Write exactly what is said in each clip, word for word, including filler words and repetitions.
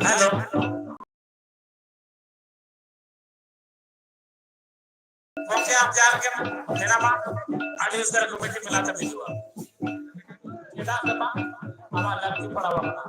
Hello. ᱜᱚᱢᱠᱮ, ᱟᱢ ᱡᱟᱦᱟᱸ ᱨᱮᱜᱮᱢ ᱢᱮᱱᱟᱢᱟ, ᱟᱹᱰᱤ ᱩᱥᱟᱹᱨᱟ ᱠᱚᱢᱤᱴᱤ ᱢᱮᱞᱟ ᱛᱮᱢ ᱦᱤᱡᱩᱜᱼᱟ᱾ ᱪᱮᱫᱟᱜ ᱥᱮ ᱵᱟᱝ, ᱟᱢᱟᱜ ᱞᱟᱹᱠᱛᱤ ᱯᱟᱲᱟᱣ ᱟᱠᱟᱱᱟ᱾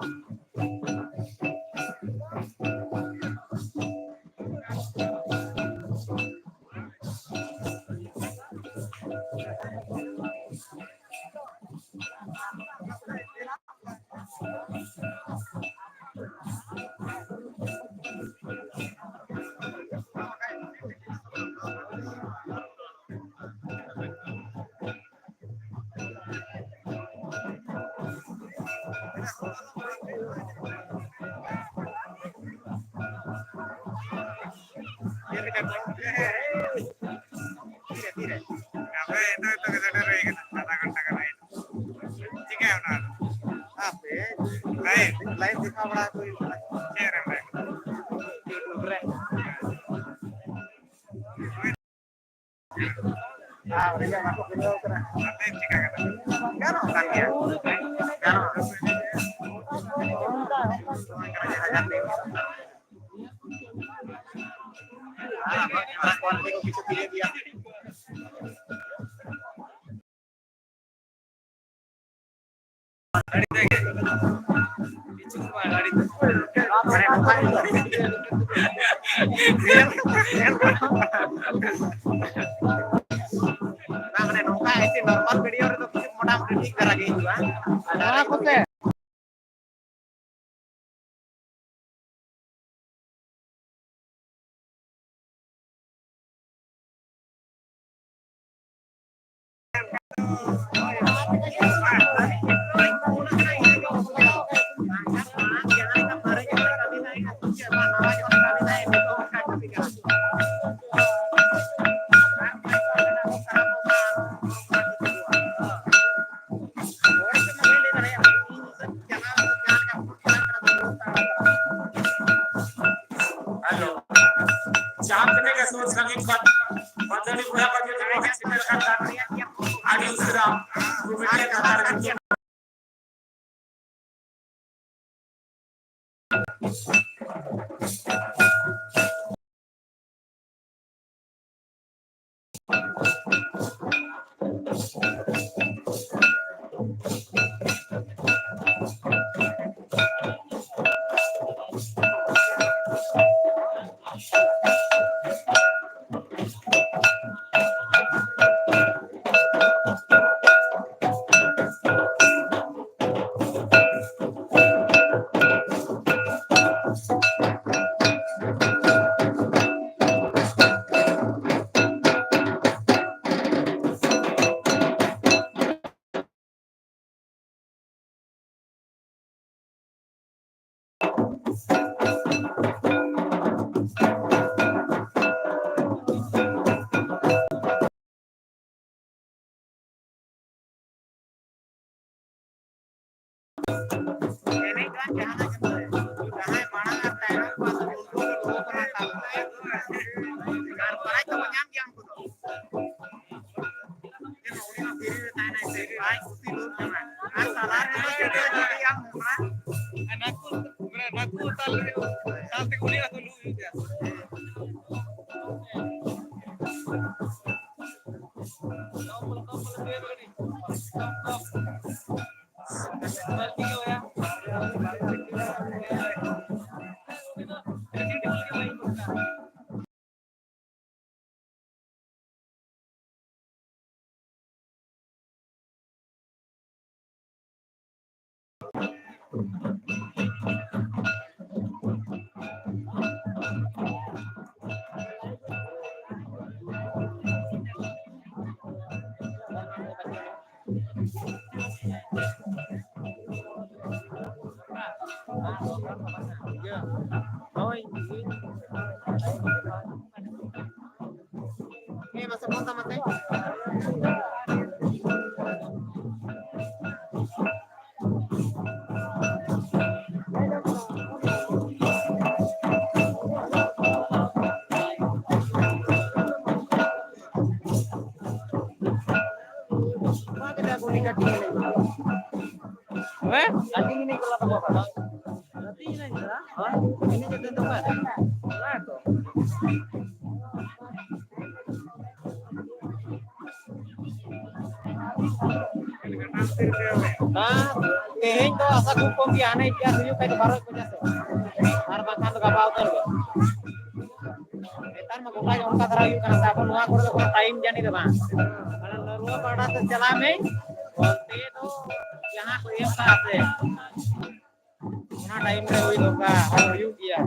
ᱛᱤᱨᱮ, ᱛᱤᱨᱮ? ᱟᱯᱮ ᱱᱤᱛᱚᱜ, ᱱᱤᱛᱚᱜ ᱜᱮ ᱥᱮᱴᱮᱨ ᱦᱩᱭ ᱠᱟᱱᱟ, ᱟᱫᱷᱟ ᱜᱷᱚᱱᱴᱟ ᱜᱟᱱ ᱦᱩᱭ ᱮᱱᱟ᱾ ᱪᱤᱠᱟᱹᱭᱟ ᱚᱱᱟ ᱫᱚ? ᱦᱟᱯᱮ, ᱞᱟᱭᱤᱵᱷ᱾ ᱞᱟᱭᱤᱵᱷ ᱫᱮᱠᱷᱟᱣ ᱵᱟᱲᱟ ᱠᱚ ᱦᱩᱭᱩᱜ ᱠᱟᱱᱟ᱾ ᱪᱮᱫ ᱨᱮᱢ ᱞᱟᱭᱤᱵᱷ? YouTube ᱨᱮ᱾ ᱟᱨ ᱨᱮᱭᱟᱜ ᱵᱟᱠᱚ ᱵᱩᱡᱷᱟᱹᱣ ᱠᱟᱱᱟ᱾ ᱟᱯᱮ ᱪᱤᱠᱟᱹ ᱠᱟᱱᱟ? ᱜᱟᱱᱚᱜ ᱠᱟᱱ ᱜᱮᱭᱟ᱾ ᱜᱟᱱᱚᱜᱼᱟ᱾ ᱦᱟᱡᱟᱨ ᱴᱤ ᱵᱷᱤ᱾ ᱟᱨ ᱟᱵᱚ camera quality ᱠᱚ ᱠᱤᱪᱷᱩ ᱫᱷᱤᱨᱮ ᱜᱮᱭᱟ᱾ ᱢᱟᱱᱮ ᱱᱚᱝᱠᱟ ᱮᱥᱮ normal video ᱨᱮᱫᱚ ᱠᱤᱪᱷᱩ ᱢᱚᱴᱟᱢᱩᱴᱤ ᱴᱷᱤᱠ ᱫᱷᱟᱨᱟ ᱜᱮ ᱦᱤᱡᱩᱜᱼᱟ᱾ ᱟᱨ ᱱᱚᱣᱟ ᱠᱚᱛᱮ ᱦᱮᱞᱳ᱾ ᱡᱟᱦᱟᱸ ᱛᱤᱱᱟᱹᱜ ᱜᱮ ᱥᱩᱨ ᱥᱟᱺᱜᱤᱧ ᱠᱷᱚᱱ ᱵᱟᱹᱫᱟᱹᱲᱤ ᱵᱚᱭᱦᱟ ᱠᱚ ᱡᱩᱫᱤ ᱠᱚ ᱦᱮᱡ ᱥᱮᱴᱮᱨ ᱠᱟᱱ ᱠᱷᱟᱱ, ᱟᱹᱰᱤ ᱩᱥᱟᱹᱨᱟ ᱠᱚᱢᱤᱴᱤ ᱠᱟᱛᱷᱟ ᱨᱮ ᱧᱩᱛᱩᱢ ᱮᱱᱮᱡ ᱫᱚ ᱡᱟᱦᱟᱱᱟᱜ ᱜᱮ ᱢᱮᱱᱟᱜᱼᱟ᱾ ᱡᱟᱦᱟᱸᱭ ᱢᱟᱲᱟᱝ ᱟᱨ ᱛᱟᱭᱱᱚᱢ ᱠᱚ ᱟᱨ ᱩᱱᱠᱩ ᱜᱮ ᱞᱩᱦᱩᱠ ᱠᱟᱱᱟ ᱛᱟᱦᱞᱮ᱾ ᱟᱨ ᱯᱨᱟᱭᱤᱡᱽ ᱫᱚᱠᱚ ᱧᱟᱢ ᱜᱮᱭᱟ ᱩᱱᱠᱩ ᱫᱚ᱾ ᱡᱮ ᱱᱚᱜᱼᱚᱭ ᱱᱚᱣᱟ ᱯᱷᱤᱨᱤ ᱨᱮ ᱛᱟᱦᱮᱱᱟᱭ ᱥᱮ ᱟᱡ ᱠᱩᱥᱤ ᱞᱩᱦᱩᱠ ᱠᱟᱱᱟᱭ᱾ ᱟᱨ ᱥᱟᱞᱟ ᱨᱮᱫᱚ ᱪᱮᱫ ᱞᱮᱠᱟ ᱡᱩᱫᱤ ᱟᱢ ᱢᱮᱱᱟ᱾ ᱟᱨ ᱱᱟᱠᱩ, ᱢᱟᱱᱮ ᱱᱟᱠᱩ ᱛᱟᱞ ᱨᱮ, ᱛᱟᱞ ᱛᱮᱜᱮ ᱩᱱᱤᱭᱟᱜ ᱫᱚ ᱞᱩᱦᱩᱠ ᱦᱩᱭᱩᱜ ᱛᱟᱭᱟ᱾ ᱦᱳᱭ᱾ ᱦᱮᱸ, ᱢᱟᱥᱮ ᱵᱚᱱᱫᱟ ᱢᱟᱥᱮ᱾ ᱦᱮᱸ? ᱤᱱᱟᱹ ᱡᱚᱛᱚ ᱫᱚ ᱵᱟᱝ? ᱚᱱᱟ ᱛᱚ᱾ ᱵᱟᱝ, ᱛᱮᱦᱮᱧ ᱫᱚ ᱟᱥᱟ ᱠᱷᱩᱵ ᱠᱚᱢ ᱜᱮᱭᱟ, ᱦᱟᱱᱮ ᱤᱛᱤᱦᱟᱥ ᱦᱩᱭᱩᱜ ᱠᱷᱟᱡ ᱫᱚ ᱵᱟᱨᱚ ᱵᱟᱡᱮ ᱥᱮᱫ, ᱟᱨ ᱵᱟᱝᱠᱷᱟᱱ ᱫᱚ ᱜᱟᱯᱟ ᱩᱛᱟᱹᱨ ᱜᱮ᱾ ᱱᱮᱛᱟᱨ ᱢᱟ ᱜᱚᱴᱟ ᱜᱮ ᱚᱱᱠᱟ ᱫᱷᱟᱨᱟ ᱦᱩᱭᱩᱜ ᱠᱟᱱᱟ, ᱥᱮ ᱟᱵᱚ ᱱᱚᱣᱟ ᱠᱚᱨᱮ ᱫᱚ ᱠᱳᱱᱳ time ᱡᱟᱹᱱᱤ ᱫᱚ ᱵᱟᱝ᱾ ᱢᱟᱱᱮ ᱱᱟᱹᱨᱩᱣᱟ ᱯᱟᱦᱴᱟ ᱥᱮᱫ ᱪᱟᱞᱟᱜ ᱢᱮ, ᱚᱱᱛᱮ ᱫᱚ ᱡᱟᱦᱟᱸ ᱠᱚ ᱮᱢ ᱠᱟᱜᱼᱟ ᱥᱮ, ᱚᱱᱟ time ᱨᱮ ᱦᱩᱭ ᱫᱚᱨᱠᱟᱨ, ᱟᱨ ᱦᱩᱭᱩᱜ ᱜᱮᱭᱟ᱾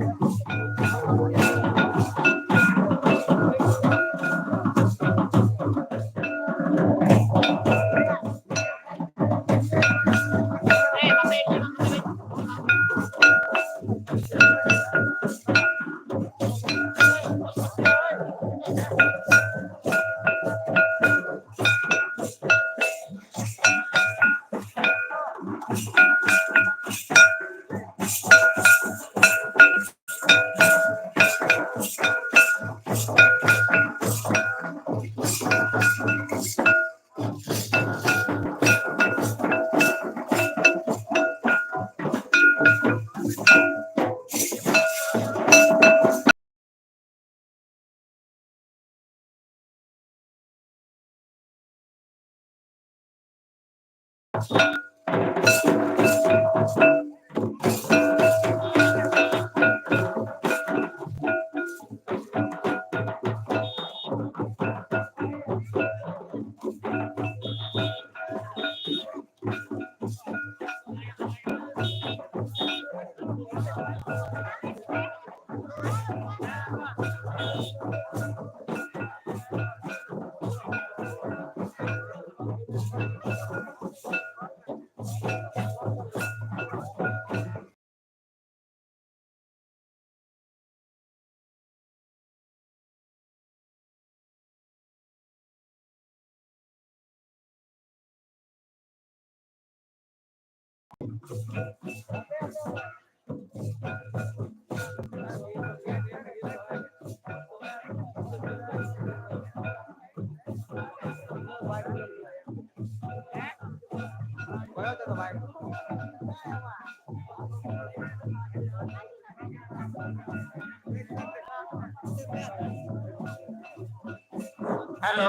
ᱦᱮᱞᱳ᱾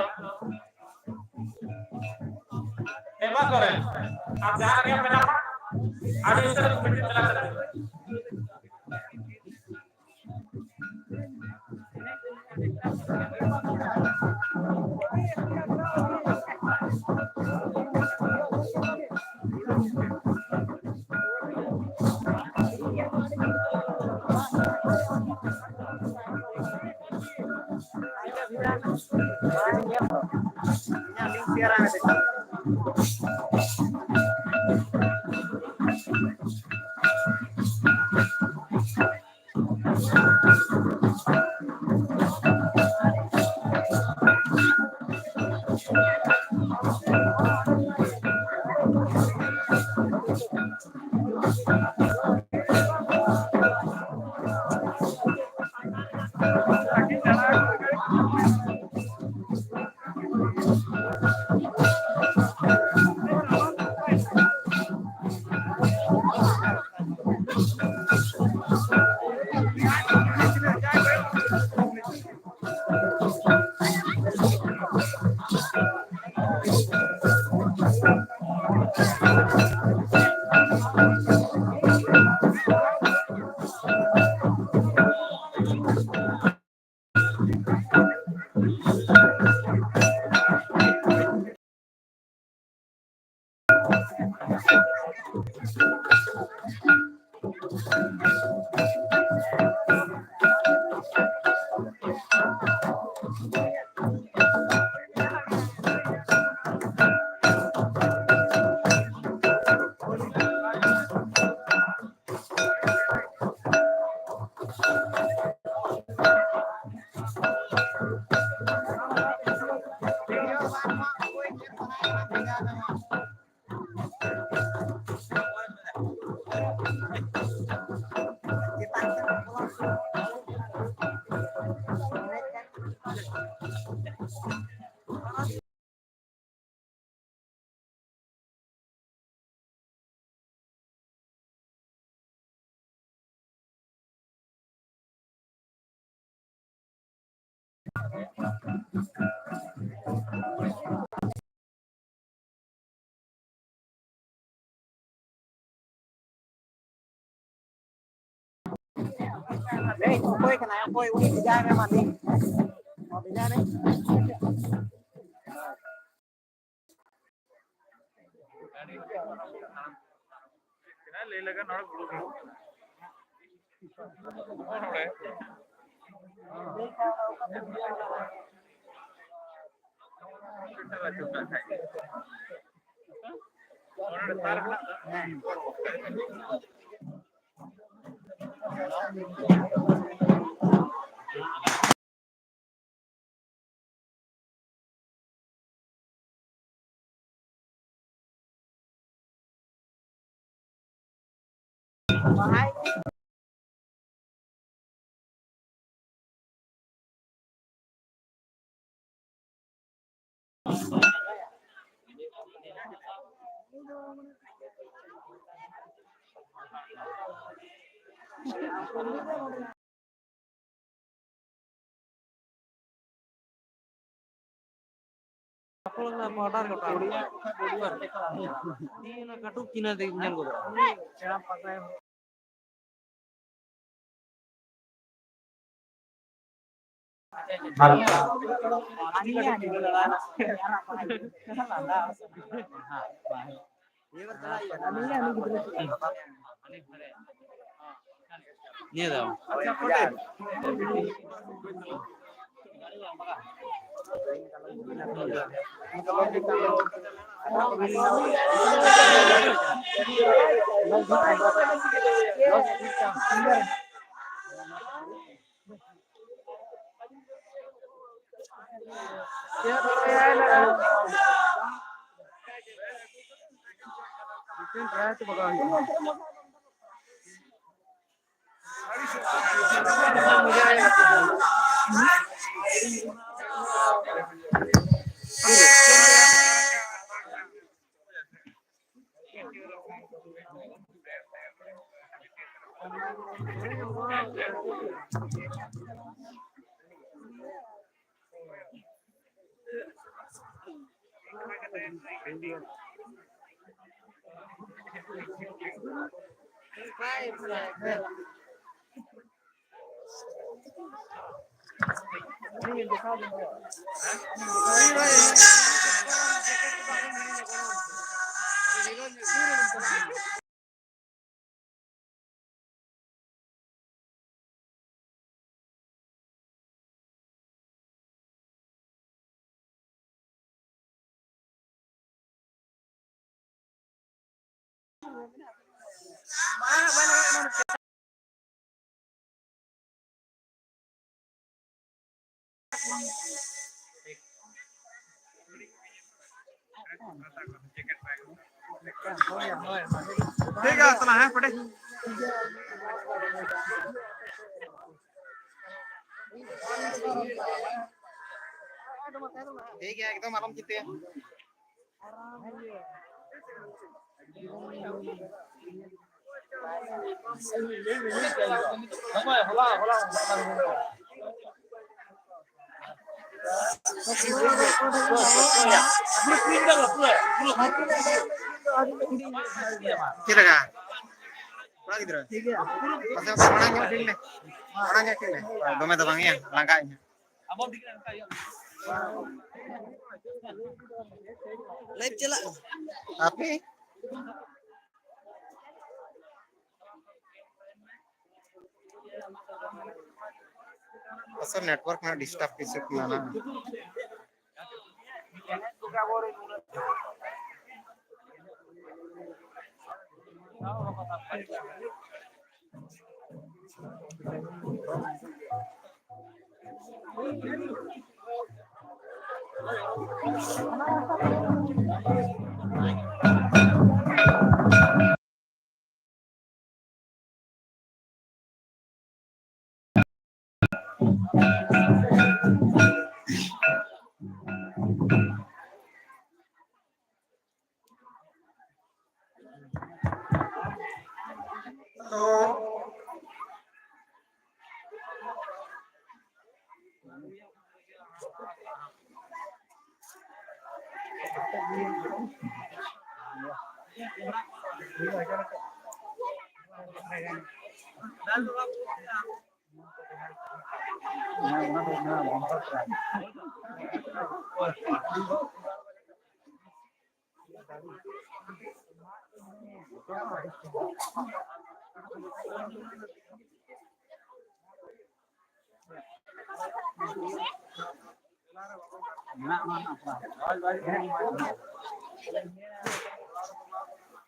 ᱮ, ᱵᱟᱝ ᱠᱚᱨᱮ᱾ ᱟᱨ ᱡᱟᱦᱟᱸ ᱨᱮᱜᱮ ᱢᱮᱱᱟᱢᱟ, ᱟᱹᱰᱤ ᱩᱥᱟᱹᱨᱟ ᱢᱤᱴᱤᱝ ᱪᱟᱞᱟᱜ ᱠᱟᱱᱟ᱾ ᱚᱠᱚᱭ ᱠᱟᱱᱟᱭ? ᱚᱠᱚᱭ? ᱩᱱᱤ ᱵᱷᱮᱡᱟᱭ ᱢᱮ, ᱢᱟ ᱞᱟᱹᱭ ᱢᱮ᱾ ᱱᱚᱣᱟ ᱵᱷᱮᱡᱟᱭ ᱢᱮ᱾ ᱞᱟᱹᱭ ᱞᱮᱠᱷᱟᱱ ᱱᱚᱰᱮ ᱜᱩᱲᱩ ᱜᱩᱲᱩ᱾ ᱱᱚᱰᱮ᱾ ᱠᱟᱹᱴᱩᱵ ᱪᱤᱱᱦᱟᱹ ᱛᱮ ᱧᱮᱞ ᱜᱚᱫᱚᱜᱼᱟ᱾ ᱱᱤᱭᱟᱹ ᱫᱷᱟᱣ᱾ ᱴᱷᱤᱠ ᱜᱮᱭᱟ, ᱛᱟᱦᱞᱮ ᱦᱮᱸ, ᱯᱟᱴᱮ᱾ ᱴᱷᱤᱠ ᱜᱮᱭᱟ, ᱮᱠᱫᱚᱢ ᱟᱞᱚᱢ ᱪᱤᱱᱛᱟᱹᱭᱟ᱾ ᱪᱮᱫ ᱞᱮᱠᱟ? ᱠᱚᱲᱟ ᱜᱤᱫᱽᱨᱟᱹ? ᱢᱟᱥᱮ ᱢᱟᱲᱟᱝ ᱧᱚᱜ ᱴᱷᱤᱠ ᱢᱮ᱾ ᱢᱟᱲᱟᱝ ᱧᱚᱜ ᱴᱷᱤᱠ ᱢᱮ᱾ ᱫᱚᱢᱮ ᱫᱚ ᱵᱟᱝ ᱭᱟ, ᱞᱟᱸᱜᱟᱜ ᱤᱧ᱾ ᱞᱟᱭᱤᱵᱷ ᱪᱟᱞᱟᱜ ᱠᱟᱱᱟ᱾ ᱟᱯᱮ? ᱟᱥᱚᱞ network ᱨᱮᱱᱟᱜ disturb ᱠᱤᱪᱷᱩ ᱠᱟᱱᱟ ᱱᱟ᱾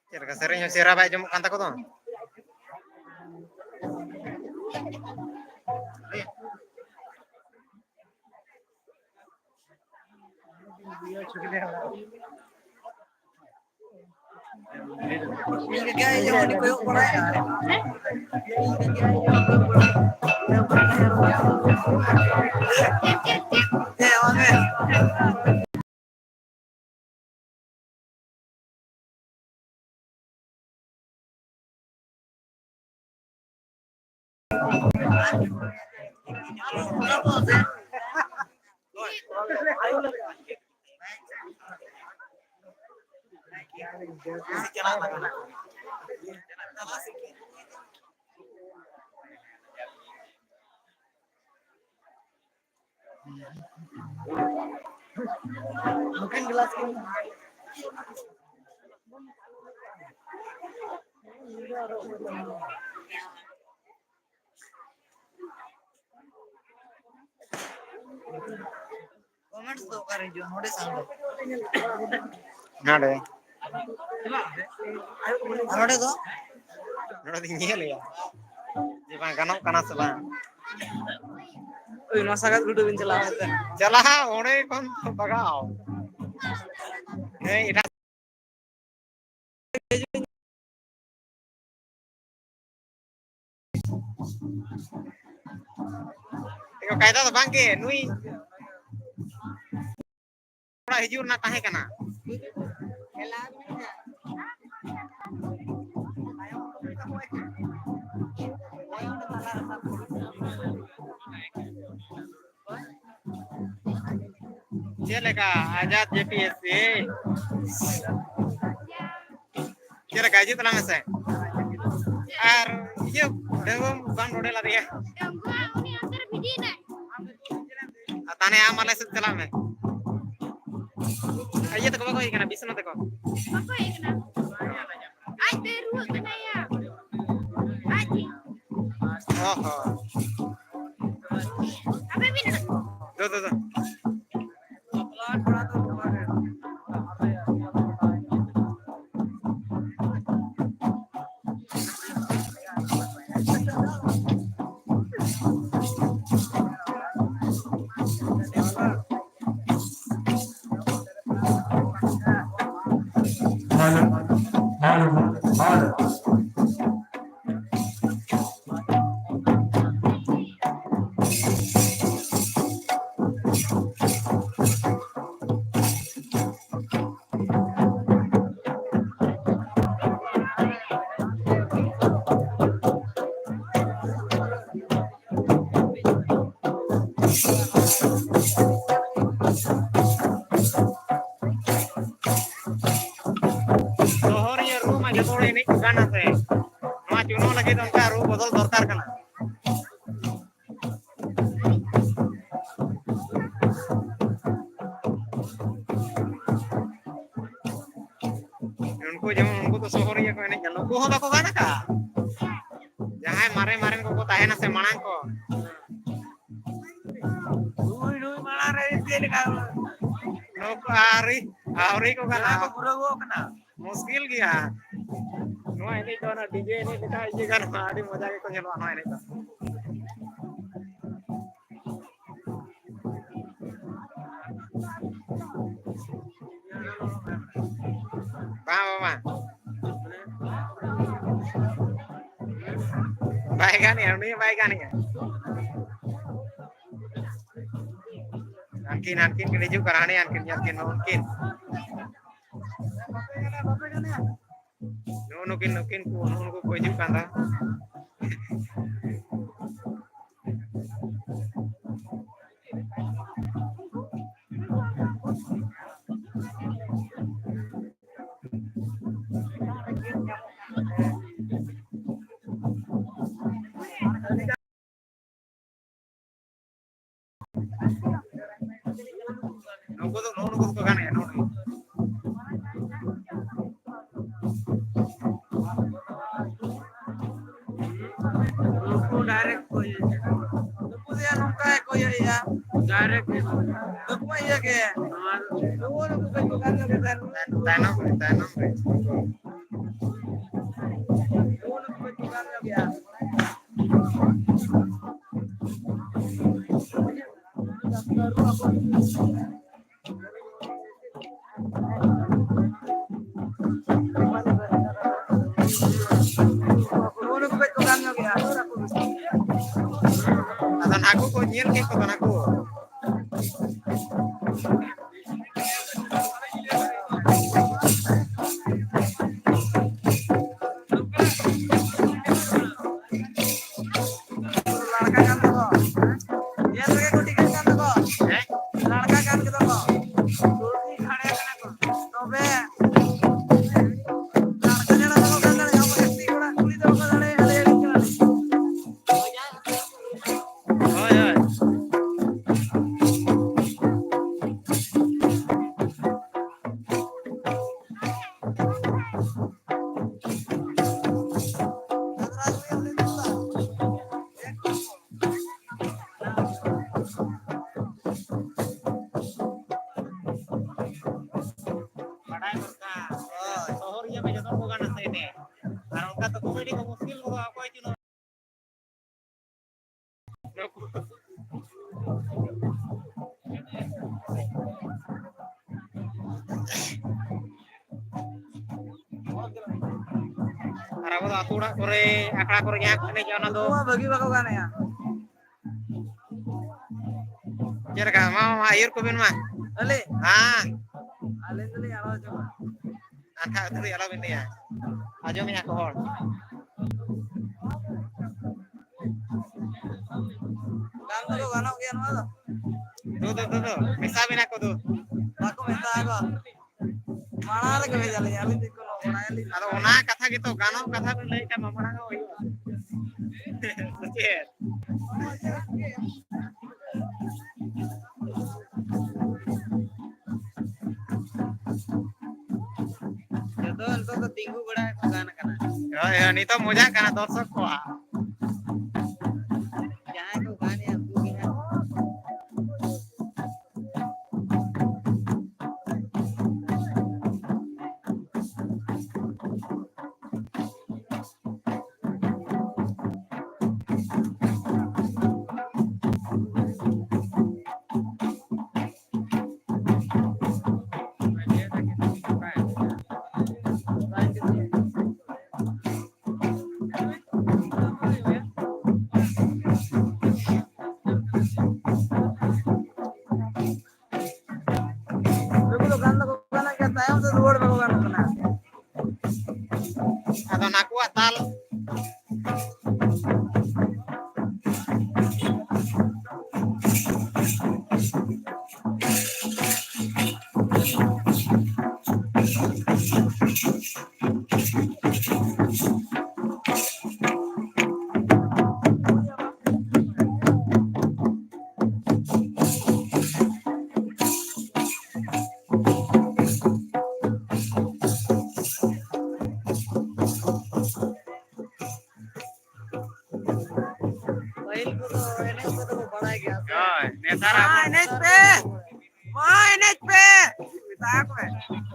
ᱪᱮᱫ ᱞᱮᱠᱟ ᱥᱮᱨᱮᱧ ᱦᱚᱸ ᱪᱮᱦᱨᱟ ᱵᱟᱭ ᱟᱸᱡᱚᱢᱚᱜ ᱠᱟᱱ ᱛᱟᱠᱚ ᱫᱚ? ᱤᱧ ᱜᱮ ᱡᱮᱢᱚᱱᱤᱧ ᱠᱚᱭᱚᱜ ᱵᱟᱲᱟᱭᱟ᱾ ᱦᱮᱸ, ᱚᱱᱮ᱾ ᱱᱩᱠᱤᱱ ᱜᱞᱟᱥ ᱠᱤᱱ᱾ ᱠᱚᱢᱮᱱᱴᱥ ᱫᱚ ᱚᱠᱟᱨᱮ ᱦᱤᱡᱩᱜᱼᱟ? ᱱᱚᱰᱮ ᱥᱟᱣᱩᱱᱰ᱾ ᱱᱚᱰᱮ᱾ ᱟᱨ ᱱᱚᱰᱮ ᱫᱚ? ᱱᱚᱰᱮ ᱫᱚᱧ ᱧᱮᱞᱮᱭᱟ ᱡᱮ ᱵᱟᱝ ᱜᱟᱱᱚᱜ ᱠᱟᱱᱟ ᱥᱮ ᱵᱟᱝ᱾ ᱳᱭ, ᱱᱚᱣᱟ ᱥᱟᱜᱟᱫ ᱜᱷᱩᱴᱩ ᱵᱤᱱ ᱪᱟᱞᱟᱣ ᱠᱟᱛᱮ᱾ ᱪᱟᱞᱟᱜᱼᱟ, ᱚᱸᱰᱮ ᱠᱷᱚᱱ ᱫᱚ ᱵᱟᱜᱟᱣ᱾ ᱦᱮᱸ, ᱮᱴᱟᱜ ᱮ, ᱠᱟᱭᱫᱟ ᱫᱚ ᱵᱟᱝ ᱜᱮ, ᱱᱩᱭ ᱚᱲᱟᱜ ᱦᱤᱡᱩᱜ ᱨᱮᱱᱟᱜ ᱛᱟᱦᱮᱸ ᱠᱟᱱᱟ᱾ ᱪᱮᱫ ᱞᱮᱠᱟ ᱟᱡᱟᱫ ᱡᱮ ᱯᱤ ᱮᱥ ᱥᱤ? ᱪᱮᱫ ᱞᱮᱠᱟ ᱦᱤᱡᱩᱜ ᱛᱟᱞᱟᱝ ᱢᱮᱥᱮ? ᱟᱨ ᱤᱭᱟᱹ ᱰᱟᱹᱝᱜᱩᱣᱟᱹ ᱵᱟᱢ ᱱᱚᱰᱮ ᱞᱟᱫᱮᱭᱟ᱾ ᱰᱟᱹᱝᱜᱩᱣᱟᱹ ᱩᱱᱤ ᱚᱱᱛᱮ ᱨᱮ ᱵᱷᱤᱡᱤᱭᱮᱱᱟᱭ᱾ ᱟᱨ ᱛᱟᱦᱞᱮ ᱟᱢ ᱟᱞᱮ ᱥᱮᱫ ᱪᱟᱞᱟᱜ ᱢᱮ᱾ ᱟᱨ ᱤᱭᱟᱹ ᱛᱟᱠᱚ ᱵᱟᱠᱚ ᱦᱮᱡ ᱠᱟᱱᱟ, ᱵᱤᱥᱱᱩ ᱛᱟᱠᱚ? ᱵᱟᱠᱚ ᱦᱮᱡ ᱠᱟᱱᱟ᱾ ᱟᱡ ᱛᱮ ᱨᱩᱣᱟᱹᱜ ᱠᱟᱱᱟᱭᱟ᱾ ᱟᱡ ᱛᱮ᱾ ᱚ ᱦᱚᱸ᱾ ᱟᱯᱮ ᱢᱮᱱᱟᱜ ᱫᱚ, ᱫᱚ, ᱫᱚ᱾ Hello. Hello. Hello. ᱥᱚᱦᱚᱨᱤᱭᱟᱹ ᱨᱩ ᱢᱟ ᱡᱚᱛᱚ ᱦᱚᱲ ᱮᱱᱮᱡ ᱠᱚ ᱜᱟᱱᱟ ᱥᱮ? ᱱᱚᱣᱟ ᱪᱩᱱᱟᱹᱣ ᱞᱟᱹᱜᱤᱫ ᱚᱱᱠᱟ ᱨᱩ ᱵᱚᱫᱚᱞ ᱫᱚᱨᱠᱟᱨ ᱠᱟᱱᱟ᱾ ᱩᱱᱠᱩ ᱡᱮᱢᱚᱱ, ᱩᱱᱠᱩ ᱫᱚ ᱥᱚᱦᱚᱨᱤᱭᱟᱹ ᱠᱚ ᱮᱱᱮᱡ ᱠᱟᱱᱟ, ᱱᱩᱠᱩ ᱦᱚᱸ ᱵᱟᱠᱚ ᱜᱟᱱ ᱟᱠᱟᱫᱼᱟ᱾ ᱡᱟᱦᱟᱸᱭ ᱢᱟᱨᱮ ᱢᱟᱨᱮᱱ ᱠᱚᱠᱚ ᱛᱟᱦᱮᱱᱟ ᱥᱮ ᱢᱟᱲᱟᱝ ᱠᱚ, ᱱᱩᱭ, ᱱᱩᱭ ᱢᱟᱲᱟᱝ ᱨᱮ ᱪᱮᱫ ᱞᱮᱠᱟ? ᱱᱩᱠᱩ ᱟᱹᱣᱨᱤ, ᱟᱹᱣᱨᱤ ᱠᱚ ᱜᱟᱱᱟ᱾ ᱡᱟᱦᱟᱸᱭ ᱠᱚ ᱯᱩᱨᱟᱹᱣ ᱜᱚᱜ ᱠᱟᱱᱟ᱾ ᱢᱩᱥᱠᱤᱞ ᱜᱮᱭᱟ᱾ ᱱᱚᱣᱟ ᱮᱱᱮᱡ ᱫᱚ ᱚᱱᱟ ᱰᱤᱡᱮ ᱮᱱᱮᱡ ᱞᱮᱠᱟ ᱤᱭᱟᱹ ᱜᱟᱱᱚᱜᱼᱟ, ᱟᱹᱰᱤ ᱢᱚᱡᱟ ᱜᱮᱠᱚ ᱧᱮᱞᱚᱜᱼᱟ ᱱᱚᱣᱟ ᱮᱱᱮᱡ ᱫᱚ᱾ ᱵᱟᱝ, ᱵᱟᱝ, ᱵᱟᱝ᱾ ᱵᱟᱭ ᱜᱟᱱᱮᱜᱼᱟ, ᱩᱱᱤ ᱦᱚᱸ ᱵᱟᱭ ᱜᱟᱱᱮᱜᱼᱟ᱾ ᱦᱟᱱᱠᱤᱱ, ᱦᱟᱱᱠᱤᱱ ᱠᱤᱱ ᱦᱤᱡᱩᱜ ᱠᱟᱱᱟ, ᱦᱟᱱᱮ ᱦᱟᱱᱠᱤᱱ, ᱧᱮᱞ ᱠᱤᱱ, ᱩᱱᱠᱤᱱ᱾ ᱱᱩᱜᱼᱩ ᱱᱩᱠᱤᱱ, ᱱᱩᱠᱤᱱ ᱠᱚ, ᱱᱩᱜᱼᱩ ᱱᱩᱠᱩ ᱠᱚ ᱦᱤᱡᱩᱜ ᱠᱟᱱ ᱫᱚ᱾ ᱩᱱᱠᱩ, ᱩᱱᱠᱩ ᱱᱩᱠᱩ ᱫᱚ, ᱱᱩᱜᱼᱩ ᱱᱩᱠᱩ ᱫᱚᱠᱚ ᱜᱟᱱ ᱜᱮᱭᱟ, ᱱᱩᱜᱼᱩ ᱱᱩᱠᱩ᱾ ᱱᱩᱠᱩ direct ᱠᱚ ᱤᱭᱟᱹᱭᱟ᱾ ᱱᱩᱠᱩ ᱫᱚ ᱭᱟ ᱱᱚᱝᱠᱟ ᱜᱮᱠᱚ ᱤᱭᱟᱹᱭᱟ᱾ Direct ᱜᱮ᱾ ᱱᱩᱠᱩ ᱢᱟ ᱤᱭᱟᱹ ᱜᱮ᱾ ᱱᱩᱠᱩ, ᱱᱩᱠᱩ ᱠᱟᱹᱡ ᱠᱚ ᱜᱟᱱ ᱧᱚᱜ ᱜᱮ ᱛᱟᱦᱮᱱ᱾ ᱛᱟᱭᱱᱚᱢ ᱨᱮ, ᱛᱟᱭᱱᱚᱢ ᱨᱮ᱾ ᱱᱩᱠᱩ, ᱱᱩᱠᱩ ᱠᱟᱹᱡ ᱠᱚ ᱜᱟᱱ ᱧᱚᱜ ᱜᱮᱭᱟ᱾ ᱟᱫᱚ ᱱᱟᱠᱩ ᱠᱚ ᱧᱮᱞ ᱠᱮᱫ ᱠᱚᱫᱚ ᱱᱟᱠᱩ᱾ ᱞᱟᱲᱠᱟ ᱠᱟᱱ ᱫᱚᱠᱚ᱾ ᱧᱮᱞ ᱨᱮᱜᱮ ᱠᱚ ᱴᱷᱤᱠᱟᱹᱜ ᱠᱟᱱ ᱫᱚᱠᱚ᱾ ᱦᱮᱸ? ᱞᱟᱲᱠᱟ ᱠᱟᱱ ᱜᱮᱫᱚ ᱠᱚ᱾ ᱛᱚᱵᱮ ᱞᱟᱲᱠᱟ ᱪᱷᱟᱲᱟ ᱵᱟᱠᱚ ᱜᱟᱱ ᱫᱟᱲᱮᱭᱟᱜᱼᱟ᱾ ᱟᱵᱚ ᱮᱥ ᱴᱤ ᱦᱚᱲᱟᱜ ᱠᱩᱲᱤ ᱫᱚ ᱵᱟᱠᱚ ᱫᱟᱲᱮᱭᱟᱜᱼᱟ, ᱞᱟᱹᱭ ᱟᱹᱞᱤᱧ ᱠᱟᱱᱟ ᱞᱤᱧ᱾ ᱦᱳᱭ, ᱦᱳᱭ᱾ ᱵᱟᱰᱟᱭ ᱫᱚᱨᱠᱟᱨ᱾ ᱦᱳᱭ᱾ ᱥᱚᱦᱚᱨᱤᱭᱟᱹ ᱢᱟ ᱡᱚᱛᱚ ᱠᱚ ᱜᱟᱱᱟ ᱥᱮ ᱮᱱᱮᱡ᱾ ᱟᱨ ᱚᱱᱠᱟ ᱛᱚ comedy ᱠᱚ ᱢᱩᱥᱠᱤᱞ ᱜᱚᱫᱚᱜᱼᱟ, ᱚᱠᱚᱭ ᱪᱚ ᱱᱚᱣᱟ ᱟᱨ ᱟᱵᱚ ᱫᱚ ᱟᱹᱛᱩ ᱚᱲᱟᱜ ᱠᱚᱨᱮ, ᱟᱠᱷᱲᱟ ᱠᱚᱨᱮ ᱡᱟᱦᱟᱸ ᱠᱚ ᱮᱱᱮᱡᱟ, ᱚᱱᱟ ᱫᱚ ᱩᱱᱠᱩ ᱢᱟ ᱵᱷᱟᱹᱜᱤ ᱵᱟᱠᱚ ᱜᱟᱱᱮᱜᱼᱟ᱾ ᱪᱮᱫ ᱞᱮᱠᱟ? ᱢᱟ, ᱢᱟ, ᱟᱹᱭᱩᱨ ᱠᱚᱵᱮᱱ ᱢᱟ᱾ ᱟᱹᱞᱤᱧ? ᱦᱮᱸ᱾ ᱟᱹᱞᱤᱧ ᱫᱚᱞᱤᱧ ᱟᱲᱟᱜ ᱦᱚᱪᱚ ᱠᱚᱣᱟ᱾ ᱟᱨ ᱠᱷᱟᱡ ᱟᱹᱛᱷᱟᱹᱲᱤ ᱟᱞᱚᱵᱮᱱ ᱞᱟᱹᱭᱟ᱾ ᱟᱸᱡᱚᱢᱮᱜᱼᱟ ᱠᱚ ᱦᱚᱲ᱾ ᱜᱟᱱ ᱫᱚᱠᱚ ᱜᱟᱱᱚᱜ ᱜᱮᱭᱟ ᱱᱚᱣᱟ ᱫᱚ᱾ ᱫᱩ, ᱫᱩ, ᱫᱩ, ᱫᱩ᱾ ᱢᱮᱥᱟ ᱢᱮᱱᱟᱜ ᱠᱚ ᱫᱩ᱾ ᱵᱟᱠᱚ ᱢᱮᱥᱟ ᱟᱠᱚ᱾ ᱢᱟᱲᱟᱝ ᱨᱮᱠᱚ ᱵᱷᱮᱡᱟ ᱞᱤᱧᱟ, ᱟᱹᱞᱤᱧ ᱫᱚ ᱠᱳᱱᱳ ᱵᱟᱲᱟᱭᱟᱞᱤᱧ᱾ ᱟᱫᱚ ᱚᱱᱟ ᱠᱟᱛᱷᱟ ᱜᱮᱛᱚ, ᱜᱟᱱᱚᱜ ᱠᱟᱛᱷᱟ ᱵᱮᱱ ᱞᱟᱹᱭ ᱠᱷᱟᱱ ᱢᱟ ᱢᱟᱲᱟᱝ ᱦᱚᱸ ᱦᱩᱭᱩᱜᱼᱟ᱾ ᱥᱮ ᱪᱮᱫ? ᱡᱚᱛᱚ ᱱᱤᱛᱚᱜ ᱫᱚ ᱛᱤᱸᱜᱩ ᱵᱟᱲᱟ ᱠᱚ ᱜᱟᱱ ᱠᱟᱱᱟ᱾ ᱦᱳᱭ, ᱦᱳᱭ, ᱱᱤᱛᱚᱜ ᱢᱚᱡᱟᱜ ᱠᱟᱱᱟ ᱫᱚᱨᱥᱚᱠ ᱠᱚᱣᱟᱜ᱾ ᱡᱟᱦᱟᱸᱭ ᱠᱚ ᱜᱟᱱᱮᱜᱼᱟ, ᱩᱱᱠᱩ ᱜᱮ ᱦᱟᱸᱜ᱾ ᱱᱩᱠᱩ ᱫᱚ ᱜᱟᱱ ᱫᱚᱠᱚ ᱜᱟᱱᱚᱜ ᱜᱮᱭᱟ, ᱛᱟᱭᱚᱢ ᱛᱮ ᱨᱩᱣᱟᱹᱲ ᱵᱟᱠᱚ ᱜᱟᱱᱚᱜ ᱠᱟᱱᱟ᱾ ᱟᱫᱚ ᱱᱟᱠᱩᱣᱟᱜ ᱛᱟᱞ᱾ ᱯᱟᱹᱦᱤᱞ ᱠᱚᱫᱚ ᱮᱱᱮᱡ ᱠᱚᱫᱚ ᱠᱚ ᱵᱟᱲᱟᱭ ᱜᱮᱭᱟ ᱥᱮ? ᱦᱳᱭ, ᱱᱮᱛᱟᱨ ᱢᱟ ᱟᱵᱚ ᱮᱱᱮᱡ ᱯᱮ, ᱢᱟ ᱮᱱᱮᱡ ᱯᱮ, ᱢᱮᱛᱟ ᱠᱚ ᱢᱮ,